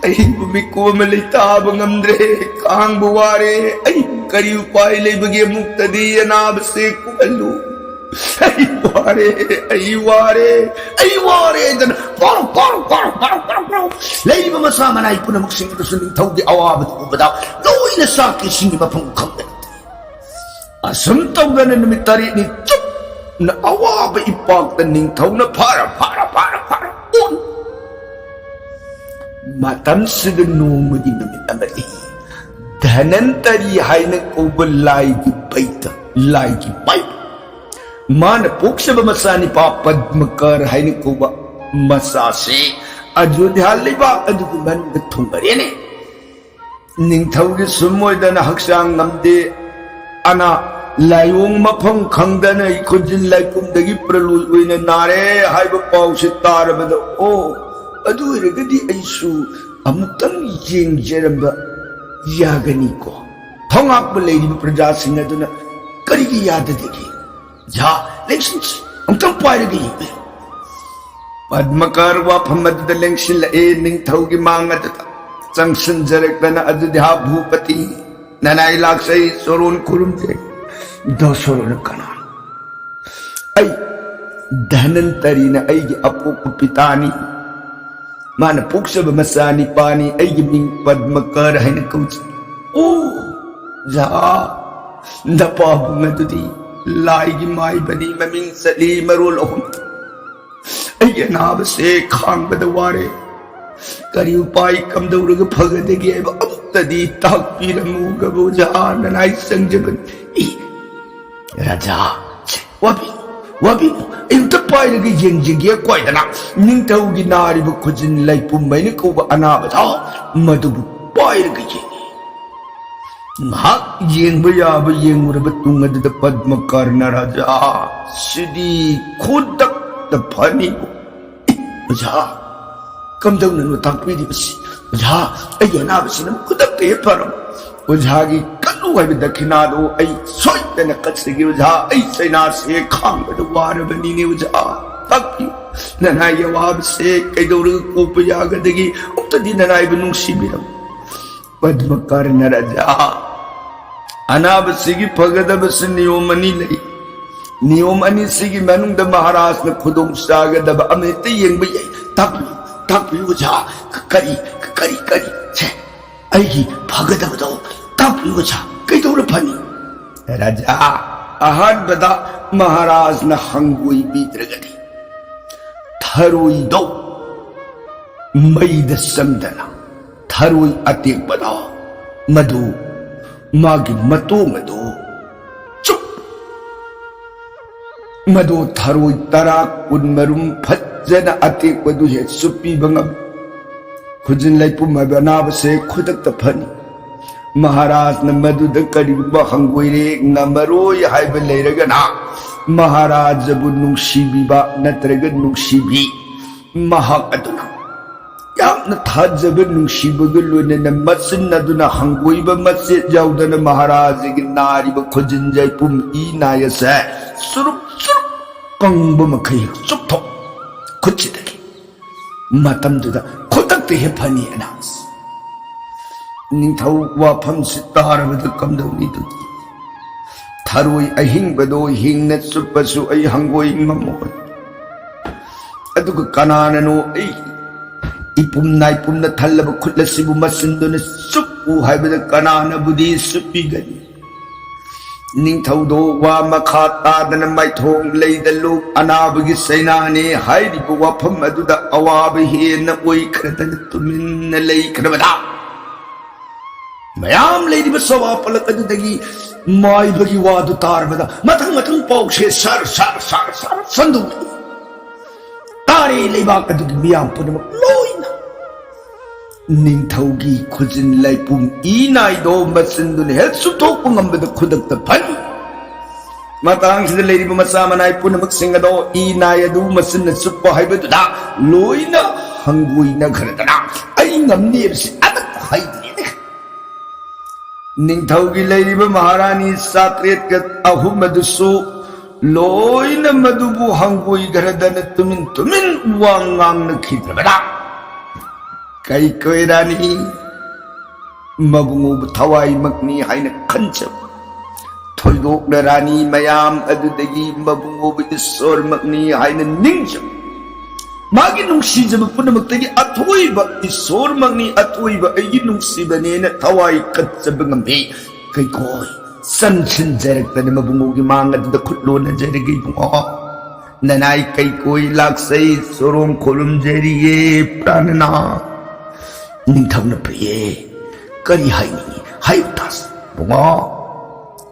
ꯑꯩꯕꯨ ꯃꯤꯀꯨꯞ ꯑꯃ ꯂꯩꯇꯥꯕ ꯉꯝꯗ꯭ꯔꯦ꯫ ꯈꯥꯡꯕ ꯋꯥꯔꯦ꯫ ꯑꯩ ꯀꯔꯤ ꯎꯄꯥꯏ ꯂꯩꯕꯒꯦ? ꯑꯃꯨꯛꯇꯗꯤ ꯑꯅꯥꯕꯁꯦ ꯀꯣꯛꯍꯜꯂꯨ꯫ ꯑꯩ ꯋꯥꯔꯦ, ꯑꯩ ꯋꯥꯔꯦ, ꯑꯩ ꯋꯥꯔꯦ ꯍꯥꯏꯗꯅ ꯄꯥꯎ, ꯄꯥꯎ, ꯄꯥꯎ, ꯄꯥꯎ, ꯄꯥꯎ, ꯄꯥꯎ꯫ ꯂꯩꯔꯤꯕ ꯃꯆꯥ ꯃꯅꯥꯏ ꯄꯨꯝꯅꯃꯛꯁꯤꯡ ꯑꯗꯨꯁꯨ ꯅꯤꯡꯊꯧꯒꯤ ꯑꯋꯥꯕꯗꯨ ꯎꯕꯗ ꯂꯣꯏꯅ ꯆꯥꯛꯀꯤ ꯏꯁꯤꯡꯒꯤ ꯃꯐꯝ ꯈꯪꯗꯅ ꯑꯁꯨꯝ ꯇꯧꯗꯅ ꯅꯨꯃꯤꯠ ꯇꯔꯦꯠꯅꯤ ꯆꯨꯞ ꯑꯋꯥꯕ ꯏꯄꯥꯛꯇ ꯅꯤꯡꯊꯧꯅ ꯐꯥꯔ ꯐꯥꯔ ꯐꯥꯔ ꯐꯥꯔ ꯑꯣꯟ꯫ ꯃꯇꯝꯁꯤꯗ ꯅꯣꯡꯃꯒꯤ ꯅꯨꯃꯤꯠ ꯑꯃꯗꯤ ꯙꯅꯟꯇꯔꯤ ꯍꯥꯏꯅ ꯀꯧꯕ ꯂꯥꯏꯒꯤ ꯕꯩꯗ, ꯂꯥꯏꯒꯤ ꯃꯥꯏꯕ, ꯃꯥꯅ ꯄꯣꯛꯆꯕ ꯃꯆꯥꯅꯤꯄꯥ ꯄꯗꯃꯀꯔ ꯍꯥꯏꯅ ꯀꯧꯕ ꯃꯆꯥꯁꯤ ꯑꯌꯣꯙ꯭ꯌꯥ ꯂꯩꯕꯥꯛ ꯑꯗꯨꯒꯤ ꯃꯅꯨꯡꯗ ꯊꯨꯡꯂꯔꯦꯅꯦ꯫ ꯅꯤꯡꯊꯧꯒꯤ ꯁꯨꯝ ꯑꯣꯏꯗꯅ ꯍꯛꯆꯥꯡ ꯉꯝꯗꯦ꯫ ꯑꯅꯥ ꯂꯥꯏꯑꯣꯡ ꯃꯐꯝ ꯈꯪꯗꯅ ꯑꯩ ꯈꯨꯖꯤꯟ ꯂꯥꯏꯄꯨꯝꯗꯒꯤ ꯄ꯭ꯔꯂꯣꯏ ꯑꯣꯏꯅ ꯅꯥꯔꯦ ꯍꯥꯏꯕ ꯄꯥꯎꯁꯦ ꯇꯥꯔꯕꯗ, ꯑꯣ, ꯑꯗꯨ ꯑꯣꯏꯔꯒꯗꯤ ꯑꯩꯁꯨ ꯑꯃꯨꯛꯇꯪ ꯌꯦꯡꯖꯔꯝꯕ ꯌꯥꯒꯅꯤꯀꯣ꯫ ꯊꯧꯉꯥꯛꯄ ꯂꯩꯔꯤꯕ ꯄ꯭ꯔꯖꯥꯁꯤꯡ ꯑꯗꯨꯅ ꯀꯔꯤꯒꯤ ꯌꯥꯗꯗꯒꯦ? ꯌꯥ, ꯂꯦꯡꯁꯤꯟꯁꯤ, ꯑꯃꯨꯛꯇꯪ ꯄꯥꯏꯔꯒ ꯌꯦꯡꯕꯤꯌꯨ꯫ ꯄꯗꯃꯀꯔ ꯋꯥꯐꯝ ꯑꯗꯨꯗ ꯂꯦꯡꯁꯤꯜꯂꯛꯑꯦ꯫ ꯅꯤꯡꯊꯧꯒꯤ ꯃꯥꯡ ꯑꯗꯨꯗ ꯆꯪꯁꯤꯟꯖꯔꯛꯇꯅ ꯑꯗꯨꯗꯤ, "ꯍꯥ ꯚꯨꯄꯇꯤ, ꯅꯅꯥꯏ ꯂꯥꯛꯆꯩ, ꯆꯣꯔꯣꯟ ꯈꯨꯔꯨꯝꯖꯩ꯫ ꯗꯣ ꯆꯣꯔꯣꯟ ꯀꯅꯥ? ꯑꯩ ꯙꯅꯟꯇꯔꯤꯅ ꯑꯩꯒꯤ ꯑꯄꯣꯛꯄ ꯄꯤꯇꯥꯅꯤ꯫ ꯃꯥꯅ ꯄꯣꯛꯆꯕ ꯃꯆꯥꯅꯤꯄꯥꯅꯤ꯫ ꯑꯩꯒꯤ ꯃꯤꯡ ꯄꯗꯃꯀꯔ ꯍꯥꯏꯅ ꯀꯧꯖꯩ꯫" "ꯑꯣ, ꯖꯥ, ꯅꯄꯥꯕꯨꯡ ꯑꯗꯨꯗꯤ ꯂꯥꯏꯒꯤ ꯃꯥꯏꯕꯅꯤ, ꯃꯃꯤꯡ ꯆꯠꯂꯤ ꯃꯔꯣꯜ ꯑꯍꯨꯝ꯫ ꯑꯩꯒꯤ ꯑꯅꯥꯕꯁꯦ ꯈꯥꯡꯕꯗ ꯋꯥꯔꯦ꯫ ꯀꯔꯤ ꯎꯄꯥꯏ ꯀꯝꯗꯧꯔꯒ ꯐꯒꯗꯒꯦ ꯍꯥꯏꯕ ꯑꯃꯨꯛꯇꯗꯤ ꯇꯥꯛꯄꯤꯔꯝꯃꯨ, ꯒꯕꯨꯖꯥ, ꯅꯅꯥꯏ ꯆꯪꯖꯕꯅꯤ꯫" "ꯏ, ꯔꯥꯖꯥ, ꯁꯦ, ꯋꯥꯕꯤꯅꯨ, ꯋꯥꯕꯤꯅꯨ, ꯑꯩ ꯑꯝꯇ ꯄꯥꯏꯔꯒ ꯌꯦꯡꯖꯒꯦ ꯀꯣꯏꯗꯅ꯫" ꯅꯤꯡꯊꯧꯒꯤ ꯅꯥꯔꯤꯕ ꯈꯨꯖꯤꯟ ꯂꯩꯄꯨꯝ ꯍꯥꯏꯅ ꯀꯧꯕ ꯑꯅꯥꯕꯗꯣ ꯃꯗꯨꯕꯨ ꯄꯥꯏꯔꯒ ꯌꯦꯡꯉꯤ꯫ ꯉꯥꯏꯍꯥꯛ ꯌꯦꯡꯕ ꯌꯥꯕ ꯌꯦꯡꯉꯨꯔꯕ ꯇꯨꯡ ꯑꯗꯨꯗ ꯄꯗꯃꯀꯔꯅ, "ꯔꯥꯖꯥ, ꯁꯤꯗꯤ ꯈꯨꯗꯛꯇ ꯐꯅꯤꯕꯨ꯫" "ꯑꯦ, ꯑꯣꯖꯥ, ꯀꯝꯗꯧꯅꯅꯣ ꯇꯥꯛꯄꯤꯔꯤꯕꯁꯤ? ꯑꯣꯖꯥ, ꯑꯩꯒꯤ ꯑꯅꯥꯕꯁꯤꯅ ꯈꯨꯗꯛꯇ ꯍꯦꯛ ꯐꯔꯕ꯫ ꯑꯣꯖꯥꯒꯤ ꯀꯠꯂꯨ ꯍꯥꯏꯕ ꯗꯈꯤꯅꯥꯗꯨ ꯑꯩ ꯁꯣꯏꯗꯅ ꯀꯠꯆꯒꯦ꯫ ꯑꯣꯖꯥ, ꯑꯩ ꯆꯩꯅꯥꯁꯦ ꯈꯥꯡꯕꯗ ꯋꯥꯔꯕꯅꯤꯅꯦ꯫ ꯑꯣꯖꯥ, ꯇꯥꯛꯄꯤꯌꯨ꯫ ꯅꯅꯥꯏꯒꯤ ꯑꯋꯥꯕꯁꯦ ꯀꯩꯗꯧꯔꯒ ꯀꯣꯛꯄ ꯌꯥꯒꯗꯒꯦ? ꯑꯃꯨꯛꯇꯗꯤ ꯅꯅꯥꯏꯕꯨ ꯅꯨꯡꯁꯤꯕꯤꯔꯝꯃꯨ꯫" ꯄꯗꯃꯀꯔꯅ, "ꯔꯥꯖꯥ, ꯑꯅꯥꯕꯁꯤꯒꯤ ꯐꯒꯗꯕꯁꯤ ꯅꯤꯌꯣꯝ ꯑꯅꯤ ꯂꯩ꯫ ꯅꯤꯌꯣꯝ ꯑꯅꯤꯁꯤꯒꯤ ꯃꯅꯨꯡꯗ ꯃꯍꯥꯔꯥꯖꯅ ꯈꯨꯗꯣꯡ ꯆꯥꯒꯗꯕ ꯑꯃ ꯍꯦꯛꯇ ꯌꯦꯡꯕ ꯌꯥꯏ꯫ ꯇꯥꯛꯄꯤꯌꯨ, ꯇꯥꯛꯄꯤꯌꯨ ꯑꯣꯖꯥ꯫ ꯀꯔꯤ, ꯀꯔꯤ, ꯀꯔꯤ? ꯁꯦ, ꯑꯩꯒꯤ ꯐꯒꯗꯕꯗꯣ ꯇꯥꯛꯄꯤꯌꯨ ꯑꯣꯖꯥ꯫ ꯀꯩꯗꯧꯔ ꯐꯅꯤ?" "ꯔꯥꯖꯥ, ꯑꯍꯥꯟꯕꯗ ꯃꯍꯥꯔꯥꯖꯅ ꯍꯪꯒꯣꯏꯕꯤꯗ꯭ꯔꯒꯗꯤ, ꯊꯔꯣꯏꯗꯣ ꯃꯩꯗ ꯆꯪꯗꯅ ꯊꯔꯣꯏ ꯑꯇꯦꯛꯄꯗꯣ, ꯃꯗꯨ ꯃꯥꯒꯤ ꯃꯇꯣꯡ ꯑꯗꯨ ꯆꯨꯞ, ꯃꯗꯨ ꯊꯔꯣꯏ ꯇꯔꯥ ꯀꯨꯟ ꯃꯔꯨꯝ ꯐꯖꯅ ꯑꯇꯦꯛꯄꯗꯨ ꯍꯦꯛ ꯆꯨꯞꯄꯤꯕ ꯉꯝꯃꯤ꯫ ꯈꯨꯖꯤꯟ ꯂꯩꯄꯨꯝ ꯍꯥꯏꯕ ꯑꯅꯥꯕꯁꯦ ꯈꯨꯗꯛꯇ ꯐꯅꯤ꯫ ꯃꯍꯥꯔꯥꯖꯅ ꯃꯗꯨꯗ ꯀꯔꯤꯒꯨꯝꯕ ꯍꯪꯒꯣꯏꯔꯦ, ꯉꯝꯃꯔꯣꯏ ꯍꯥꯏꯕ ꯂꯩꯔꯒꯅ, ꯃꯍꯥꯔꯥꯖꯕꯨ ꯅꯨꯡꯁꯤꯕꯤꯕ ꯅꯠꯇ꯭ꯔꯒ ꯅꯨꯡꯁꯤꯕꯤ ꯃꯍꯥꯛ ꯑꯗꯨꯅ ꯌꯥꯝꯅ ꯊꯥꯖꯕ ꯅꯨꯡꯁꯤꯕꯒ ꯂꯣꯏꯅꯅ ꯃꯆꯤꯟ ꯑꯗꯨꯅ ꯍꯪꯒꯣꯏꯕ ꯃꯆꯦꯠ ꯌꯥꯎꯗꯅ ꯃꯍꯥꯔꯥꯖꯒꯤ ꯅꯥꯔꯤꯕ ꯈꯨꯖꯤꯟ ꯂꯩꯄꯨꯝ ꯏ ꯅꯥꯏ ꯑꯁꯦ ꯆꯨꯔꯨꯞ ꯆꯨꯔꯨꯞ ꯀꯪꯕ ꯃꯈꯩ ꯆꯨꯞꯊꯣꯛ ꯈꯨꯠꯁꯤꯗꯒꯤ꯫ ꯃꯇꯝꯗꯨꯗ ꯈꯨꯗꯛꯇ ꯍꯦꯛ ꯐꯅꯤ ꯑꯅꯥꯁ꯫ ꯅꯤꯡꯊꯧ ꯋꯥꯐꯝꯁꯤ ꯇꯥꯔꯕꯗ ꯀꯝꯗꯧꯅꯤꯗꯨꯒꯤ ꯊꯔꯣꯏ ꯑꯍꯤꯡꯕꯗꯣ ꯍꯤꯡꯅ ꯆꯨꯞꯄꯁꯨ ꯑꯩ ꯍꯪꯒꯣꯏ ꯉꯝꯃꯣꯏ꯫ ꯑꯗꯨꯒ ꯀꯅꯥꯅꯅꯣ ꯑꯩ ꯏꯄꯨꯝ ꯅꯥꯏꯄꯨꯝꯅ ꯊꯜꯂꯕ ꯈꯨꯠ ꯑꯁꯤꯕꯨ ꯃꯆꯤꯟꯗꯨꯅ ꯆꯨꯞꯄꯨ ꯍꯥꯏꯕꯗ ꯀꯅꯥꯅꯕꯨꯗꯤ ꯆꯨꯞꯄꯤꯒꯅꯤ? ꯅꯤꯡꯊꯧꯗꯣ ꯋꯥ ꯃꯈꯥ ꯇꯥꯗꯅ ꯃꯥꯏꯊꯣꯡ ꯂꯩꯗ ꯂꯣꯛ ꯑꯅꯥꯕꯒꯤ ꯆꯩꯅꯥꯅꯦ ꯍꯥꯏꯔꯤꯕ ꯋꯥꯐꯝ ꯑꯗꯨꯗ ꯑꯋꯥꯕ ꯍꯦꯟꯅ ꯑꯣꯏꯈ꯭ꯔꯗꯅ ꯇꯨꯃꯤꯟꯅ ꯂꯩꯈ꯭ꯔꯕꯗ, ꯃꯌꯥꯝ ꯂꯩꯔꯤꯕ ꯁꯚꯥ ꯄꯂꯛ ꯑꯗꯨꯗꯒꯤ ꯃꯥꯏꯕꯒꯤ ꯋꯥꯗꯨ ꯇꯥꯔꯕꯗ ꯃꯊꯪ ꯃꯊꯪ ꯄꯥꯎꯁꯦ ꯁꯔ ꯁꯔ ꯁꯔ ꯁꯔ ꯁꯟꯗꯣꯛꯂꯛꯏ꯫ ꯇꯥꯔꯦ ꯂꯩꯕꯥꯛ ꯑꯗꯨꯒꯤ ꯃꯤꯌꯥꯝ ꯄꯨꯝꯅꯃꯛ ꯂꯣꯏꯅ꯫ ꯅꯤꯡꯊꯧꯒꯤ ꯈꯨꯖꯤꯟ ꯂꯩꯄꯨꯝ ꯏ ꯅꯥꯏꯗꯣ ꯃꯆꯤꯟꯗꯨꯅ ꯍꯦꯛ ꯆꯨꯞꯊꯣꯛꯄ ꯉꯝꯕꯗ ꯈꯨꯗꯛꯇ ꯐꯅꯤ꯫ ꯃꯇꯥꯡꯁꯤꯗ ꯂꯩꯔꯤꯕ ꯃꯆꯥ ꯃꯅꯥꯏ ꯄꯨꯝꯅꯃꯛꯁꯤꯡ ꯑꯗꯣ ꯏ ꯅꯥꯏ ꯑꯗꯨ ꯃꯆꯤꯟꯅ ꯆꯨꯞꯄ ꯍꯥꯏꯕꯗꯨꯗ ꯂꯣꯏꯅ ꯍꯪꯒꯣꯏꯅꯈ꯭ꯔꯗꯅ ꯑꯩ ꯉꯝꯅꯤ ꯍꯥꯏꯕꯁꯤ ꯑꯃꯠꯇ ꯍꯥꯏꯗ꯭ꯔꯤꯅꯦ꯫ ꯅꯤꯡꯊꯧꯒꯤ ꯂꯩꯔꯤꯕ ꯃꯍꯥꯔꯥꯅꯤ ꯆꯥꯇ꯭ꯔꯦꯠꯀ ꯑꯍꯨꯝ ꯑꯗꯨꯁꯨ ꯂꯣꯏꯅ ꯃꯗꯨꯕꯨ ꯍꯪꯒꯣꯏꯈ꯭ꯔꯗꯅ ꯇꯨꯃꯤꯟ ꯇꯨꯃꯤꯟ ꯋꯥ ꯉꯥꯡꯅꯈꯤꯗ꯭ꯔꯕꯔꯥ? ꯀꯩꯀꯣꯏ ꯔꯥꯅꯤ, ꯃꯕꯨꯡꯉꯣꯕꯨ ꯊꯋꯥꯏꯃꯛꯅꯤ ꯍꯥꯏꯅ ꯈꯟꯖꯕ꯫ ꯊꯣꯏꯗꯣꯛꯅ ꯔꯥꯅꯤ ꯃꯌꯥꯝ ꯑꯗꯨꯗꯒꯤ ꯃꯕꯨꯡꯉꯣꯕꯨ ꯏꯁꯣꯔꯃꯛꯅꯤ ꯍꯥꯏꯅ ꯅꯤꯡꯖꯕ꯫ ꯃꯥꯒꯤ ꯅꯨꯡꯁꯤꯖꯕ ꯄꯨꯝꯅꯃꯛꯇꯒꯤ ꯑꯊꯣꯏꯕ ꯏꯁꯣꯔꯃꯛꯅꯤ, ꯑꯊꯣꯏꯕ ꯑꯩꯒꯤ ꯅꯨꯡꯁꯤꯕꯅꯦꯅ ꯊꯋꯥꯏ ꯀꯠꯆꯕ ꯉꯝꯃꯤ꯫ ꯀꯩꯀꯣꯏ, ꯆꯪꯁꯤꯟꯖꯔꯛꯇꯅ ꯃꯕꯨꯡꯉꯣꯒꯤ ꯃꯥꯡ ꯑꯗꯨꯗ ꯈꯨꯠ ꯂꯣꯟꯅꯖꯔꯒꯦ ꯏꯕꯨꯡꯉꯣ꯫ ꯅꯅꯥꯏ ꯀꯩꯀꯣꯏ ꯂꯥꯛꯆꯩ, ꯆꯣꯔꯣꯡ ꯈꯣꯏꯔꯨꯝꯖꯔꯤꯌꯦ ꯄ꯭ꯔꯥꯅꯅꯥ꯫ ꯅꯤꯡꯊꯧꯅ ꯄ꯭ꯔꯤꯌꯦ, ꯀꯔꯤ ꯍꯥꯏꯅꯤꯡꯉꯤ? ꯍꯥꯏꯌꯨ ꯇꯥꯁꯤ ꯏꯕꯨꯡꯉꯣ꯫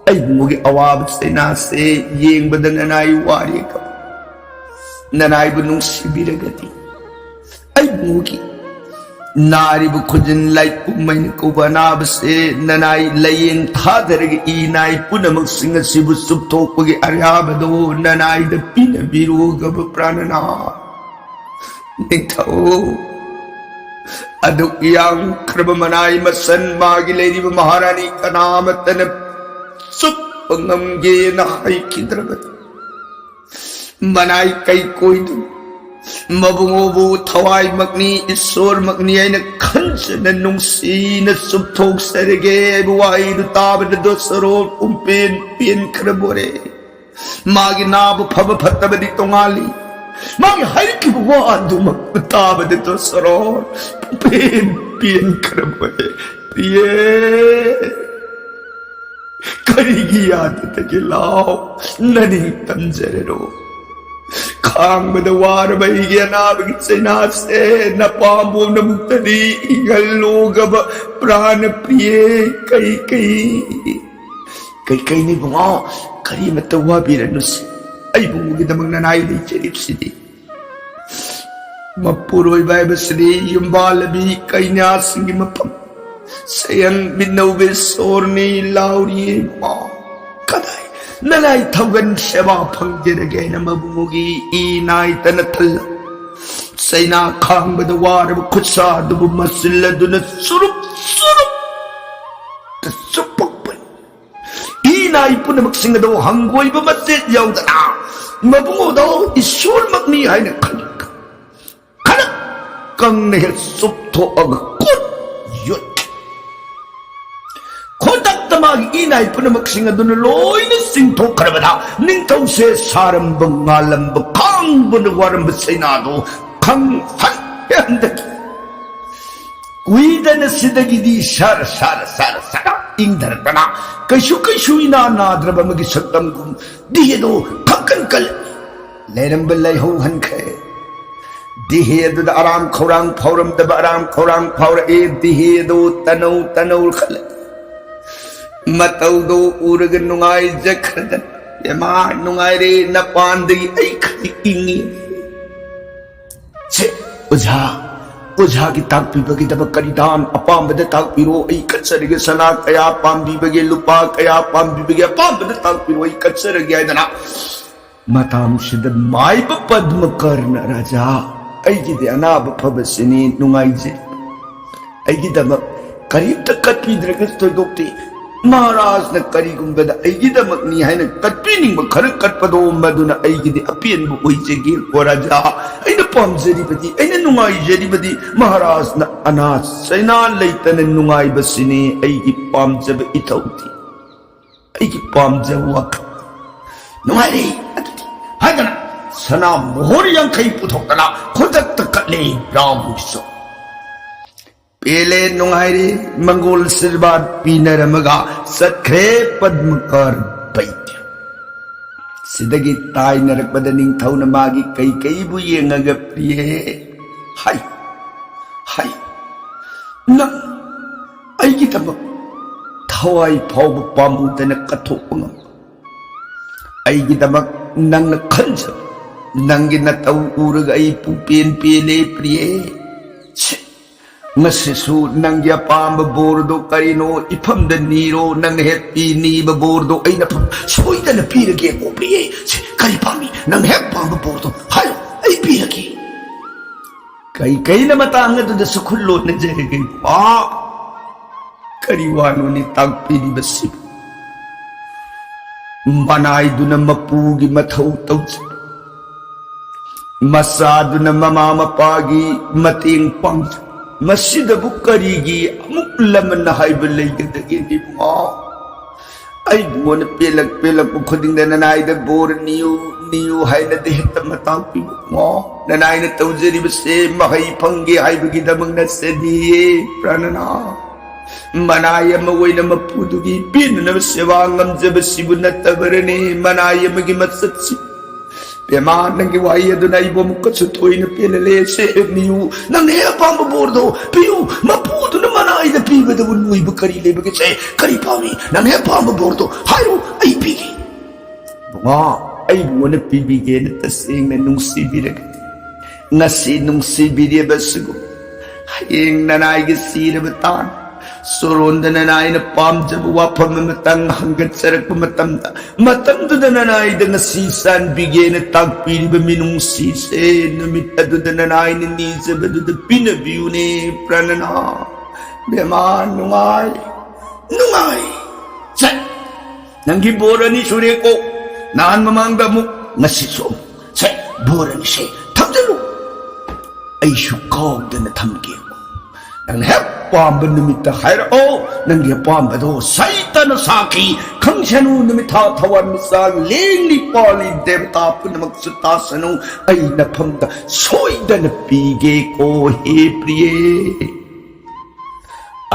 ꯑꯩ ꯏꯕꯨꯡꯉꯣꯒꯤ ꯑꯋꯥꯕ ꯆꯩꯅꯥꯁꯦ ꯌꯦꯡꯕꯗ ꯅꯅꯥꯏ ꯋꯥꯔꯦ꯫ ꯅꯅꯥꯏꯕꯨ ꯅꯨꯡꯁꯤꯕꯤꯔꯒꯗꯤ ꯑꯩ ꯏꯕꯨꯡꯉꯣꯒꯤ ꯅꯥꯔꯤꯕ ꯈꯨꯖꯤꯟ ꯂꯥꯏꯄꯨꯝ ꯍꯥꯏꯅ ꯀꯧꯕ ꯑꯅꯥꯕꯁꯦ ꯅꯅꯥꯏ ꯂꯥꯏꯌꯦꯡ ꯊꯥꯗꯔꯒ ꯏ ꯅꯥꯏ ꯄꯨꯝꯅꯃꯛꯁꯤꯡ ꯑꯁꯤꯕꯨ ꯆꯨꯞꯊꯣꯛꯄꯒꯤ ꯑꯔꯌꯥꯕꯗꯣ ꯅꯅꯥꯏꯗ ꯄꯤꯅꯕꯤꯔꯨꯒꯕ ꯄ꯭ꯔꯥꯅꯅꯥ꯫ ꯅꯤꯡꯊꯧ, ꯑꯗꯨꯛ ꯌꯥꯝꯈ꯭ꯔꯕ ꯃꯅꯥꯏ ꯃꯁꯟ ꯃꯥꯒꯤ ꯂꯩꯔꯤꯕ ꯃꯍꯥꯔꯥꯅꯤ ꯀꯅꯥꯃꯠꯇꯅ ꯆꯨꯞꯄ ꯉꯝꯒꯦꯅ ꯍꯥꯏꯈꯤꯗ꯭ꯔꯕꯗꯤ ꯃꯅꯥꯏ ꯀꯩꯀꯣꯏꯗꯨ ꯃꯕꯨꯡꯉꯣꯕꯨ ꯊꯋꯥꯏꯃꯛꯅꯤ, ꯏꯁꯣꯔꯃꯛꯅꯤ ꯍꯥꯏꯅ ꯈꯟꯖꯅ ꯅꯨꯡꯁꯤꯅ ꯆꯨꯞꯊꯣꯛꯆꯔꯒꯦ ꯍꯥꯏꯕ ꯋꯥꯍꯩꯗꯨ ꯇꯥꯕꯗ ꯗꯣꯁꯔꯣ ꯄꯨꯝꯄꯦꯟ ꯄꯦꯟꯈ꯭ꯔꯕꯣꯔꯦ꯫ ꯃꯥꯒꯤ ꯅꯥꯕ ꯐꯕ ꯐꯠꯇꯕꯗꯤ ꯇꯣꯉꯥꯜꯂꯤ, ꯃꯥꯒꯤ ꯍꯥꯏꯔꯛꯈꯤꯕ ꯋꯥꯗꯨꯃꯛ ꯇꯥꯕꯗ ꯗꯣꯁꯔꯣ ꯄꯨꯝꯄꯦꯟ ꯄꯦꯟꯈ꯭ꯔꯕꯣꯔꯦ꯫ ꯄꯤꯌꯦ꯫ ꯀꯔꯤꯒꯤ ꯌꯥꯗꯗꯒꯦ? ꯂꯥꯎ, ꯅꯅꯤꯡ ꯇꯝꯖꯔꯔꯣ꯫ ꯈꯥꯡꯕꯗ ꯋꯥꯔꯕ ꯑꯩꯒꯤ ꯑꯅꯥꯕꯒꯤ ꯆꯩꯅꯥꯁꯦ ꯅꯄꯥꯝꯕꯣꯝ ꯅꯃꯨꯛꯇꯗꯤ ꯏꯪꯍꯜꯂꯣꯒꯕ ꯄ꯭ꯔꯥꯅ ꯄ꯭ꯔꯤꯌꯦ꯫ ꯀꯩ ꯀꯩ ꯀꯩ ꯀꯩꯅꯤ ꯏꯕꯨꯡꯉꯣ, ꯀꯔꯤꯃꯠꯇ ꯋꯥꯕꯤꯔꯅꯨꯁꯤ꯫ ꯑꯩ ꯏꯕꯨꯡꯉꯣꯒꯤꯗꯃꯛ ꯅꯅꯥꯏ ꯂꯩꯖꯔꯤꯕꯁꯤꯗꯤ꯫ ꯃꯄꯨꯔꯣꯏꯕ ꯍꯥꯏꯕꯁꯤꯗꯤ ꯌꯨꯝꯕꯥꯜꯂꯕꯤ ꯀꯩꯅꯥꯁꯤꯡꯒꯤ ꯃꯐꯝ꯫ ꯁꯌꯟ ꯃꯤꯠꯅꯧꯕ ꯏꯁꯣꯔꯅꯤ ꯂꯥꯎꯔꯤꯌꯦ ꯏꯕꯨꯡꯉꯣ꯫ ꯀꯗꯥꯏ ꯅꯅꯥꯏ ꯊꯧꯒꯟ ꯁꯦꯕꯥ ꯐꯪꯖꯔꯒꯦ ꯍꯥꯏꯅ ꯃꯕꯨꯡꯉꯣꯒꯤ ꯏ ꯅꯥꯏꯇꯅ ꯊꯜꯂ ꯆꯩꯅꯥ ꯈꯥꯡꯕꯗ ꯋꯥꯔꯕ ꯈꯨꯠꯁꯥ ꯑꯗꯨꯕꯨ ꯃꯆꯤꯜ ꯑꯗꯨꯅ ꯆꯨꯔꯨꯞ ꯆꯨꯔꯨꯞ ꯆꯨꯞꯄꯛꯄꯅꯤ꯫ ꯏ ꯅꯥꯏ ꯄꯨꯝꯅꯃꯛꯁꯤꯡ ꯑꯗꯨ ꯍꯪꯒꯣꯏꯕ ꯃꯆꯦꯠ ꯌꯥꯎꯗꯅ ꯃꯕꯨꯡꯉꯣꯗꯣ ꯏꯁꯣꯔꯃꯛꯅꯤ ꯍꯥꯏꯅ ꯈꯟ ꯈꯔ ꯀꯪꯅ ꯍꯦꯛ ꯆꯨꯞꯊꯣꯛꯑꯒ ꯀꯨꯠ ꯌꯨꯠ꯫ ꯈꯨꯗꯛꯇ ꯃꯥꯒꯤ ꯏ ꯅꯥꯏ ꯄꯨꯝꯅꯃꯛꯁꯤꯡ ꯑꯗꯨꯅ ꯂꯣꯏꯅ ꯆꯤꯡꯊꯣꯛꯈ꯭ꯔꯕꯗ ꯅꯤꯡꯊꯧꯁꯦ ꯁꯥꯔꯝꯕ ꯉꯥꯜꯂꯝꯕ ꯈꯥꯡꯕꯅ ꯋꯥꯔꯝꯕ ꯆꯩꯅꯥꯗꯣ ꯈꯪ ꯍꯟ ꯍꯟꯗꯛ ꯀꯨꯏꯗꯅ ꯁꯤꯗꯒꯤꯗꯤ ꯁꯔ ꯁꯔ ꯁꯔ ꯁꯔ ꯏꯪꯊꯔꯛꯇꯅ ꯀꯩꯁꯨ ꯀꯩꯁꯨ ꯏꯅꯥ ꯅꯥꯗ꯭ꯔꯕ ꯑꯃꯒꯤ ꯁꯛꯇꯝꯒꯨꯝ ꯗꯤꯍꯦꯗꯣ ꯈꯪꯀꯟ ꯀꯜꯂꯛꯏ꯫ ꯂꯩꯔꯝꯕ ꯂꯩꯍꯧ ꯍꯟꯈ꯭ꯔꯦ꯫ ꯗꯤꯍꯦ ꯑꯗꯨꯗ ꯑꯔꯥꯝ ꯈꯧꯔꯥꯡ ꯐꯥꯎꯔꯝꯗꯕ ꯑꯔꯥꯝ ꯈꯧꯔꯥꯡ ꯐꯥꯎꯔꯛꯑꯦ꯫ ꯗꯤꯍꯦꯗꯣ ꯇꯅꯧ ꯇꯅꯧ ꯈꯜꯂꯛꯏ꯫ ꯃꯇꯧꯗꯣ ꯎꯔꯒ ꯅꯨꯡꯉꯥꯏꯖꯈ꯭ꯔꯗꯅ, "ꯏꯃꯥ, ꯅꯨꯡꯉꯥꯏꯔꯦ, ꯅꯄꯥꯟꯗꯒꯤ ꯑꯩ ꯈꯔ ꯏꯪꯉꯤ꯫ ꯁꯦ, ꯑꯣꯖꯥ, ꯑꯣꯖꯥꯒꯤ ꯇꯥꯛꯄꯤꯕꯒꯤꯗꯃꯛ ꯀꯔꯤ ꯗꯥꯟ? ꯑꯄꯥꯝꯕꯗ ꯇꯥꯛꯄꯤꯔꯣ, ꯑꯩ ꯀꯠꯆꯔꯒꯦ꯫ ꯁꯅꯥ ꯀꯌꯥ ꯄꯥꯝꯕꯤꯕꯒꯦ, ꯂꯨꯄꯥ ꯀꯌꯥ ꯄꯥꯝꯕꯤꯕꯒꯦ, ꯑꯄꯥꯝꯕꯗ ꯇꯥꯛꯄꯤꯔꯣ, ꯑꯩ ꯀꯠꯆꯔꯒꯦ" ꯍꯥꯏꯗꯅ ꯃꯇꯝꯁꯤꯗ ꯃꯥꯏꯕ ꯄꯗꯃꯀꯔꯅ, "ꯔꯥꯖꯥ, ꯑꯩꯒꯤꯗꯤ ꯑꯅꯥꯕ ꯐꯕꯁꯤꯅꯤ ꯅꯨꯡꯉꯥꯏꯖꯩ꯫ ꯑꯩꯒꯤꯗꯃꯛ ꯀꯔꯤꯝꯇ ꯀꯠꯄꯤꯗ꯭ꯔꯒꯁꯨ ꯊꯣꯏꯗꯣꯛꯇꯦ꯫ ꯃꯍꯥꯔꯥꯖꯅ ꯀꯔꯤꯒꯨꯝꯕꯗ ꯑꯩꯒꯤꯗꯃꯛꯅꯤ ꯍꯥꯏꯅ ꯀꯠꯄꯤꯅꯤꯡꯕ ꯈꯔ ꯀꯠꯄꯗꯣ, ꯃꯗꯨꯅ ꯑꯩꯒꯤꯗꯤ ꯑꯄꯦꯟꯕ ꯑꯣꯏꯖꯒꯦꯀꯣ ꯔꯥꯖꯥ꯫ ꯑꯩꯅ ꯄꯥꯝꯖꯔꯤꯕꯗꯤ, ꯑꯩꯅ ꯅꯨꯡꯉꯥꯏꯖꯔꯤꯕꯗꯤ ꯃꯍꯥꯔꯥꯖꯅ ꯑꯅꯥ ꯆꯩꯅꯥ ꯂꯩꯇꯅ ꯅꯨꯡꯉꯥꯏꯕꯁꯤꯅꯤ ꯑꯩꯒꯤ ꯄꯥꯝꯖꯕ ꯏꯊꯧꯗꯤ, ꯑꯩꯒꯤ ꯄꯥꯝꯖꯕ ꯋꯥꯈꯜ꯫ ꯅꯨꯡꯉꯥꯏꯔꯦ ꯑꯗꯨꯗꯤ" ꯍꯥꯏꯗꯅ ꯁꯅꯥ ꯃꯣꯍꯣꯔ ꯌꯥꯡꯈꯩ ꯄꯨꯊꯣꯛꯇꯅ ꯈꯨꯗꯛꯇ ꯀꯠꯂꯦ ꯕ꯭ꯔꯥꯍꯃꯟꯒꯤꯁꯨ꯫ ꯄꯦꯜꯂꯦ, ꯅꯨꯡꯉꯥꯏꯔꯦ, ꯃꯪꯒꯣꯜ ꯑꯥꯁꯤꯔꯕꯥꯗ ꯄꯤꯅꯔꯝꯃꯒ ꯆꯠꯈ꯭ꯔꯦ ꯄꯗꯃꯀꯔ ꯕꯩꯗ꯭ꯌ꯫ ꯁꯤꯗꯒꯤ ꯇꯥꯏꯅꯔꯛꯄꯗ ꯅꯤꯡꯊꯧꯅ ꯃꯥꯒꯤ ꯀꯩꯀꯩꯕꯨ ꯌꯦꯡꯉꯒ, "ꯄ꯭ꯔꯤꯌꯦ, ꯍꯥꯏ, ꯍꯥꯏ, ꯅꯪ ꯑꯩꯒꯤꯗꯃꯛ ꯊꯋꯥꯏ ꯐꯥꯎꯕ ꯄꯥꯝꯃꯨꯗꯅ ꯀꯠꯊꯣꯛꯄ ꯉꯝꯕ, ꯑꯩꯒꯤꯗꯃꯛ ꯅꯪꯅ ꯈꯟꯖꯕ, ꯅꯪꯒꯤ ꯅꯇꯧ ꯎꯔꯒ ꯑꯩ ꯄꯨꯡꯄꯦꯟ ꯄꯦꯜꯂꯦ ꯄ꯭ꯔꯤꯌꯦ꯫ ꯁꯦ, ꯉꯁꯤꯁꯨ ꯅꯪꯒꯤ ꯑꯄꯥꯝꯕ ꯕꯣꯔꯗꯣ ꯀꯔꯤꯅꯣ ꯏꯐꯝꯗ ꯅꯤꯔꯣ, ꯅꯪꯅ ꯍꯦꯛ ꯄꯤ ꯅꯤꯕ ꯕꯣꯔꯗꯣ ꯑꯩꯅ ꯐꯝ ꯁꯣꯏꯗꯅ ꯄꯤꯔꯒꯦꯀꯣ ꯄ꯭ꯔꯤꯌꯦ꯫ ꯁꯦ, ꯀꯔꯤ ꯄꯥꯝꯃꯤ? ꯅꯪꯅ ꯍꯦꯛ ꯄꯥꯝꯕ ꯕꯣꯔꯗꯣ ꯍꯥꯏꯌꯣ, ꯑꯩ ꯄꯤꯔꯒꯦ"꯫ ꯀꯩꯀꯩꯅ ꯃꯇꯥꯡ ꯑꯗꯨꯗꯁꯨ ꯈꯨꯜ ꯂꯣꯟꯅꯖꯔꯒꯦ꯫ ꯋꯥ! ꯀꯔꯤ ꯋꯥꯅꯣꯅꯦ ꯇꯥꯛꯄꯤꯔꯤꯕꯁꯤꯕꯨ? ꯃꯅꯥꯏꯗꯨꯅ ꯃꯄꯨꯒꯤ ꯃꯊꯧ ꯇꯧꯖꯩ, ꯃꯆꯥꯗꯨꯅ ꯃꯃꯥ ꯃꯄꯥꯒꯤ ꯃꯇꯦꯡ ꯄꯥꯡꯖꯩ꯫ ꯃꯁꯤꯗꯕꯨ ꯀꯔꯤꯒꯤ ꯑꯃꯨꯛ ꯂꯃꯟ ꯍꯥꯏꯕ ꯂꯩꯒꯗꯒꯦ, ꯏꯕꯨꯡꯉꯣ? ꯑꯩ ꯏꯕꯨꯡꯉꯣꯅ ꯄꯦꯜꯂꯛ ꯄꯦꯜꯂꯛꯄ ꯈꯨꯗꯤꯡꯗ ꯅꯅꯥꯏꯗ ꯕꯣꯔ ꯅꯤꯌꯨ, ꯅꯤꯌꯨ ꯍꯥꯏꯅꯗꯤ ꯍꯦꯛꯇ ꯃꯇꯥꯡ ꯄꯤꯕ ꯏꯕꯨꯡꯉꯣ꯫ ꯅꯅꯥꯏꯅ ꯇꯧꯖꯔꯤꯕꯁꯦ ꯃꯍꯩ ꯐꯪꯒꯦ ꯍꯥꯏꯕꯒꯤꯗꯃꯛ ꯅꯠꯆꯗꯤꯌꯦ, ꯄ꯭ꯔꯥꯅꯅꯥ꯫ ꯃꯅꯥꯏ ꯑꯃ ꯑꯣꯏꯅ ꯃꯄꯨꯗꯨꯒꯤ ꯄꯦꯟꯅꯅꯕ ꯁꯦꯕꯥ ꯉꯝꯖꯕꯁꯤꯕꯨ ꯅꯠꯇꯕꯔꯅꯦ ꯃꯅꯥꯏ ꯑꯃꯒꯤ ꯃꯆꯠꯁꯤ? ꯕꯦꯃꯥ, ꯅꯪꯒꯤ ꯋꯥꯍꯩ ꯑꯗꯨꯅ ꯑꯩꯕꯨ ꯑꯃꯨꯛꯀꯁꯨ ꯊꯣꯏꯅ ꯄꯦꯜꯍꯜꯂꯦ꯫ ꯁꯦ, ꯃꯤꯌꯨ, ꯅꯪꯅ ꯍꯦꯛ ꯑꯄꯥꯝꯕ ꯕꯣꯔꯗꯣ ꯄꯤꯌꯨ꯫ ꯃꯄꯨꯗꯨꯅ ꯃꯅꯥꯏꯗ ꯄꯤꯕꯗꯕꯨ ꯅꯣꯏꯕ ꯀꯔꯤ ꯂꯩꯕꯒꯦ? ꯁꯦ, ꯀꯔꯤ ꯄꯥꯝꯃꯤ? ꯅꯪꯅ ꯍꯦꯛ ꯑꯄꯥꯝꯕ ꯕꯣꯔꯗꯣ ꯍꯥꯏꯔꯣ, ꯑꯩ ꯄꯤꯒꯦ꯫ ꯕꯨꯡꯉꯣ, ꯑꯩ ꯕꯨꯡꯉꯣꯅ ꯄꯤꯕꯤꯒꯦꯅ ꯇꯁꯦꯡꯅ ꯅꯨꯡꯁꯤꯕꯤꯔꯒꯗꯤ, ꯉꯁꯤ ꯅꯨꯡꯁꯤꯕꯤꯔꯤꯕꯁꯤꯕꯨ ꯍꯌꯦꯡ ꯅꯅꯥꯏꯒꯤ ꯁꯤꯔꯕ ꯇꯥꯟ ꯁꯣꯔꯣꯟꯗ ꯅꯅꯥꯏꯅ ꯄꯥꯝꯖꯕ ꯋꯥꯐꯝ ꯑꯃꯇꯪ ꯍꯪꯒꯠꯆꯔꯛꯄ ꯃꯇꯝꯗ, ꯃꯇꯝꯗꯨꯗ ꯅꯅꯥꯏꯗ ꯉꯁꯤ ꯆꯥꯟꯕꯤꯒꯦꯅ ꯇꯥꯛꯄꯤꯔꯤꯕ ꯃꯤꯅꯨꯡꯁꯤꯁꯦ, ꯅꯨꯃꯤꯠ ꯑꯗꯨꯗ ꯅꯅꯥꯏꯅ ꯅꯤꯖꯕꯗꯨꯗ ꯄꯤꯅꯕꯤꯌꯨꯅꯦ꯫ ꯄ꯭ꯔꯅꯅꯥ꯫ ꯕꯦꯃꯥ, ꯅꯨꯡꯉꯥꯏ, ꯅꯨꯡꯉꯥꯏ꯫ ꯁꯦ, ꯅꯪꯒꯤ ꯕꯣꯔ ꯑꯅꯤ ꯁꯨꯔꯦꯀꯣ꯫ ꯅꯍꯥꯟ ꯃꯃꯥꯡꯗ ꯑꯃꯨꯛ, ꯉꯁꯤꯁꯨ ꯑꯃꯨꯛ꯫ ꯁꯦ, ꯕꯣꯔ ꯑꯅꯤꯁꯦ ꯊꯝꯖꯜꯂꯨ꯫ ꯑꯩꯁꯨ ꯀꯥꯎꯗꯅ ꯊꯝꯒꯦꯀꯣ꯫ ꯅꯪꯅ ꯍꯦꯛ ꯄꯥꯝꯕ ꯅꯨꯃꯤꯠꯇ ꯍꯥꯏꯔꯛꯑꯣ꯫ ꯅꯪꯒꯤ ꯑꯄꯥꯝꯕꯗꯣ ꯁꯩꯇꯅ ꯁꯥꯈꯤ꯫ ꯈꯪꯁꯅꯨ, ꯅꯨꯃꯤꯠ ꯊꯥ ꯊꯋꯥꯟ ꯃꯤꯆꯥꯛ ꯂꯦꯡꯂꯤ ꯄꯥꯜꯂꯤ ꯗꯦꯕꯇꯥ ꯄꯨꯝꯅꯃꯛꯁꯨ ꯇꯥꯁꯅꯨ꯫ ꯑꯩ ꯅꯐꯝꯗ ꯁꯣꯏꯗꯅ ꯄꯤꯒꯦꯀꯣ ꯍꯦ ꯄ꯭ꯔꯤꯌꯦ꯫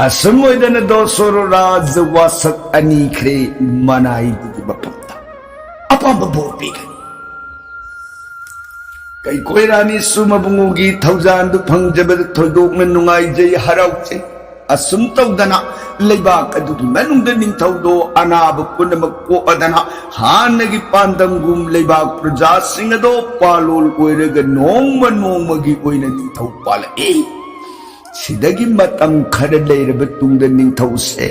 ꯑꯁꯨꯝ ꯑꯣꯏꯗꯅ ꯗꯣꯁꯣꯔꯣ ꯔꯥꯖ ꯋꯥꯁꯛ ꯑꯅꯤꯈ꯭ꯔꯦ ꯃꯅꯥꯏꯗꯨꯒꯤ ꯃꯐꯝꯗ꯫ ꯑꯄꯥꯝꯕ ꯕꯣꯔ ꯄꯤꯒꯅꯤ꯫ ꯀꯩꯀꯣꯏ ꯔꯥꯅꯤꯁꯨ ꯃꯕꯨꯡꯉꯣꯒꯤ ꯊꯧꯖꯥꯟꯗꯨ ꯐꯪꯖꯕꯗ ꯊꯣꯏꯗꯣꯛꯅ ꯅꯨꯡꯉꯥꯏꯖꯩ, ꯍꯔꯥꯎꯖꯩ꯫ ꯑꯁꯨꯝ ꯇꯧꯗꯅ ꯂꯩꯕꯥꯛ ꯑꯗꯨꯒꯤ ꯃꯅꯨꯡꯗ ꯅꯤꯡꯊꯧꯗꯣ ꯑꯅꯥꯕ ꯄꯨꯝꯅꯃꯛ ꯀꯣꯛꯑꯗꯅ ꯍꯥꯟꯅꯒꯤ ꯄꯥꯟꯗꯝꯒꯨꯝ ꯂꯩꯕꯥꯛ ꯄ꯭ꯔꯖꯥꯁꯤꯡ ꯑꯗꯣ ꯄꯥꯂꯣꯜ ꯑꯣꯏꯔꯒ ꯅꯣꯡꯃ ꯅꯣꯡꯃꯒꯤ ꯑꯣꯏꯅ ꯅꯤꯡꯊꯧ ꯄꯥꯜꯂꯛꯏ꯫ ꯁꯤꯗꯒꯤ ꯃꯇꯝ ꯈꯔ ꯂꯩꯔꯕ ꯇꯨꯡꯗ ꯅꯤꯡꯊꯧꯁꯦ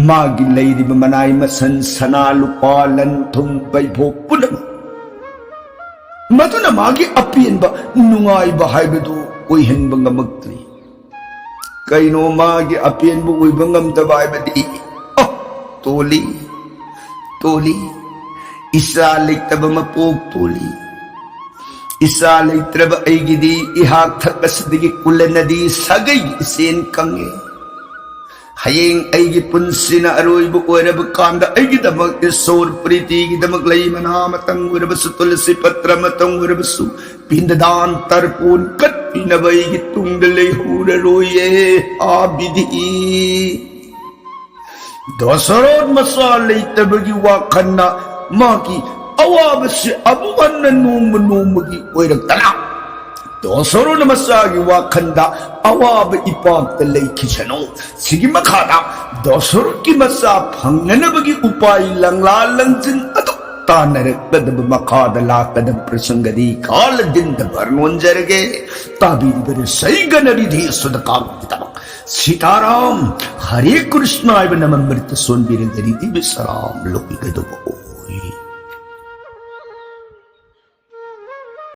ꯃꯥꯒꯤ ꯂꯩꯔꯤꯕ ꯃꯅꯥꯏ ꯃꯁꯟ, ꯁꯅꯥ ꯂꯨꯄꯥ, ꯂꯟ ꯊꯨꯝ, ꯕꯩꯕꯣꯛ ꯄꯨꯝꯅꯃꯛ, ꯃꯗꯨꯅ ꯃꯥꯒꯤ ꯑꯄꯦꯟꯕ ꯅꯨꯡꯉꯥꯏꯕ ꯍꯥꯏꯕꯗꯨ ꯑꯣꯏꯍꯟꯕ ꯉꯝꯃꯛꯇ꯭ꯔꯤ꯫ ꯀꯩꯅꯣ ꯃꯥꯒꯤ ꯑꯄꯦꯟꯕ ꯑꯣꯏꯕ ꯉꯝꯗꯕ ꯍꯥꯏꯕꯗꯤ? ꯑꯣ, ꯇꯣꯜꯂꯤ, ꯇꯣꯜꯂꯤ, ꯏꯆꯥ ꯂꯩꯇꯕ ꯃꯄꯣꯛ ꯇꯣꯜꯂꯤ꯫ ꯏꯆꯥ ꯂꯩꯇ꯭ꯔꯕ ꯑꯩꯒꯤꯗꯤ ꯏꯍꯥꯛ ꯊꯛ ꯑꯁꯤꯗꯒꯤ ꯀꯨꯜꯂ ꯅꯗꯤ ꯁꯥꯒꯩꯒꯤ ꯏꯆꯦꯟ ꯀꯪꯉꯦ꯫ ꯍꯌꯦꯡ ꯑꯩꯒꯤ ꯄꯨꯟꯁꯤꯅ ꯑꯔꯣꯏꯕ ꯑꯣꯏꯔꯕ ꯀꯥꯟꯗ ꯑꯩꯒꯤꯗꯃꯛ ꯏꯁꯣꯔ ꯄ꯭ꯔꯤꯇꯤꯒꯤꯗꯃꯛ ꯂꯩ ꯃꯅꯥ ꯑꯃꯇꯪ ꯑꯣꯏꯔꯕꯁꯨ, ꯇꯨꯂꯁꯤ ꯄꯇ꯭ꯔ ꯑꯃꯇꯪ ꯑꯣꯏꯔꯕꯁꯨ, ꯄꯤꯟꯗꯗꯥꯟ ꯇꯔꯄꯣꯟ ꯀꯠꯄ ꯅꯕ ꯑꯩꯒꯤ ꯇꯨꯡꯗ ꯂꯩꯍꯧꯔꯔꯣꯏꯌꯦ꯫ ꯍꯥ ꯕꯤꯙꯤ꯫ ꯗꯁꯔꯊ ꯃꯆꯥ ꯂꯩꯇꯕꯒꯤ ꯋꯥꯈꯜꯅ ꯃꯥꯒꯤ ꯑꯋꯥꯕꯁꯤ ꯑꯃꯨꯛ ꯍꯟꯅ ꯅꯣꯡꯃ ꯅꯣꯡꯃꯒꯤ ꯑꯣꯏꯔꯛꯇꯅ ꯗꯁꯔꯊ ꯃꯆꯥꯒꯤ ꯋꯥꯈꯜꯗ ꯑꯋꯥꯕ ꯏꯄꯥꯛꯇ ꯂꯩꯈꯤꯁꯅꯨ꯫ ꯁꯤꯒꯤ ꯃꯈꯥꯗ ꯗꯁꯔꯊꯀꯤ ꯃꯆꯥ ꯐꯪꯅꯅꯕꯒꯤ ꯎꯄꯥꯏ ꯂꯪꯂꯥ ꯂꯪꯖꯤꯟ ꯑꯗꯨ ꯇꯥꯟꯅꯔꯛꯀꯗꯕ ꯃꯈꯥꯗ ꯂꯥꯛꯀꯗꯕ ꯄ꯭ꯔꯁꯪꯒꯗꯤ ꯀꯥꯂ ꯗꯤꯟꯗ ꯚꯔꯅꯣꯟꯖꯔꯒꯦ꯫ ꯇꯥꯕꯤꯔꯤꯕ ꯔꯤꯁꯩꯒꯅ ꯔꯤꯙꯤ ꯁꯨꯗ ꯀꯥꯕꯒꯤꯗꯃꯛ ꯁꯤꯇꯥꯔꯥꯝ ꯍꯔꯦ ꯀ꯭ꯔꯤꯁꯅ ꯍꯥꯏꯕ ꯅꯃꯝꯕꯔꯤꯇ ꯁꯣꯟꯕꯤꯔꯒ ꯔꯤꯙꯤ ꯕꯤꯁꯔꯥꯝ ꯂꯧꯕꯤꯒꯗꯧꯕ꯫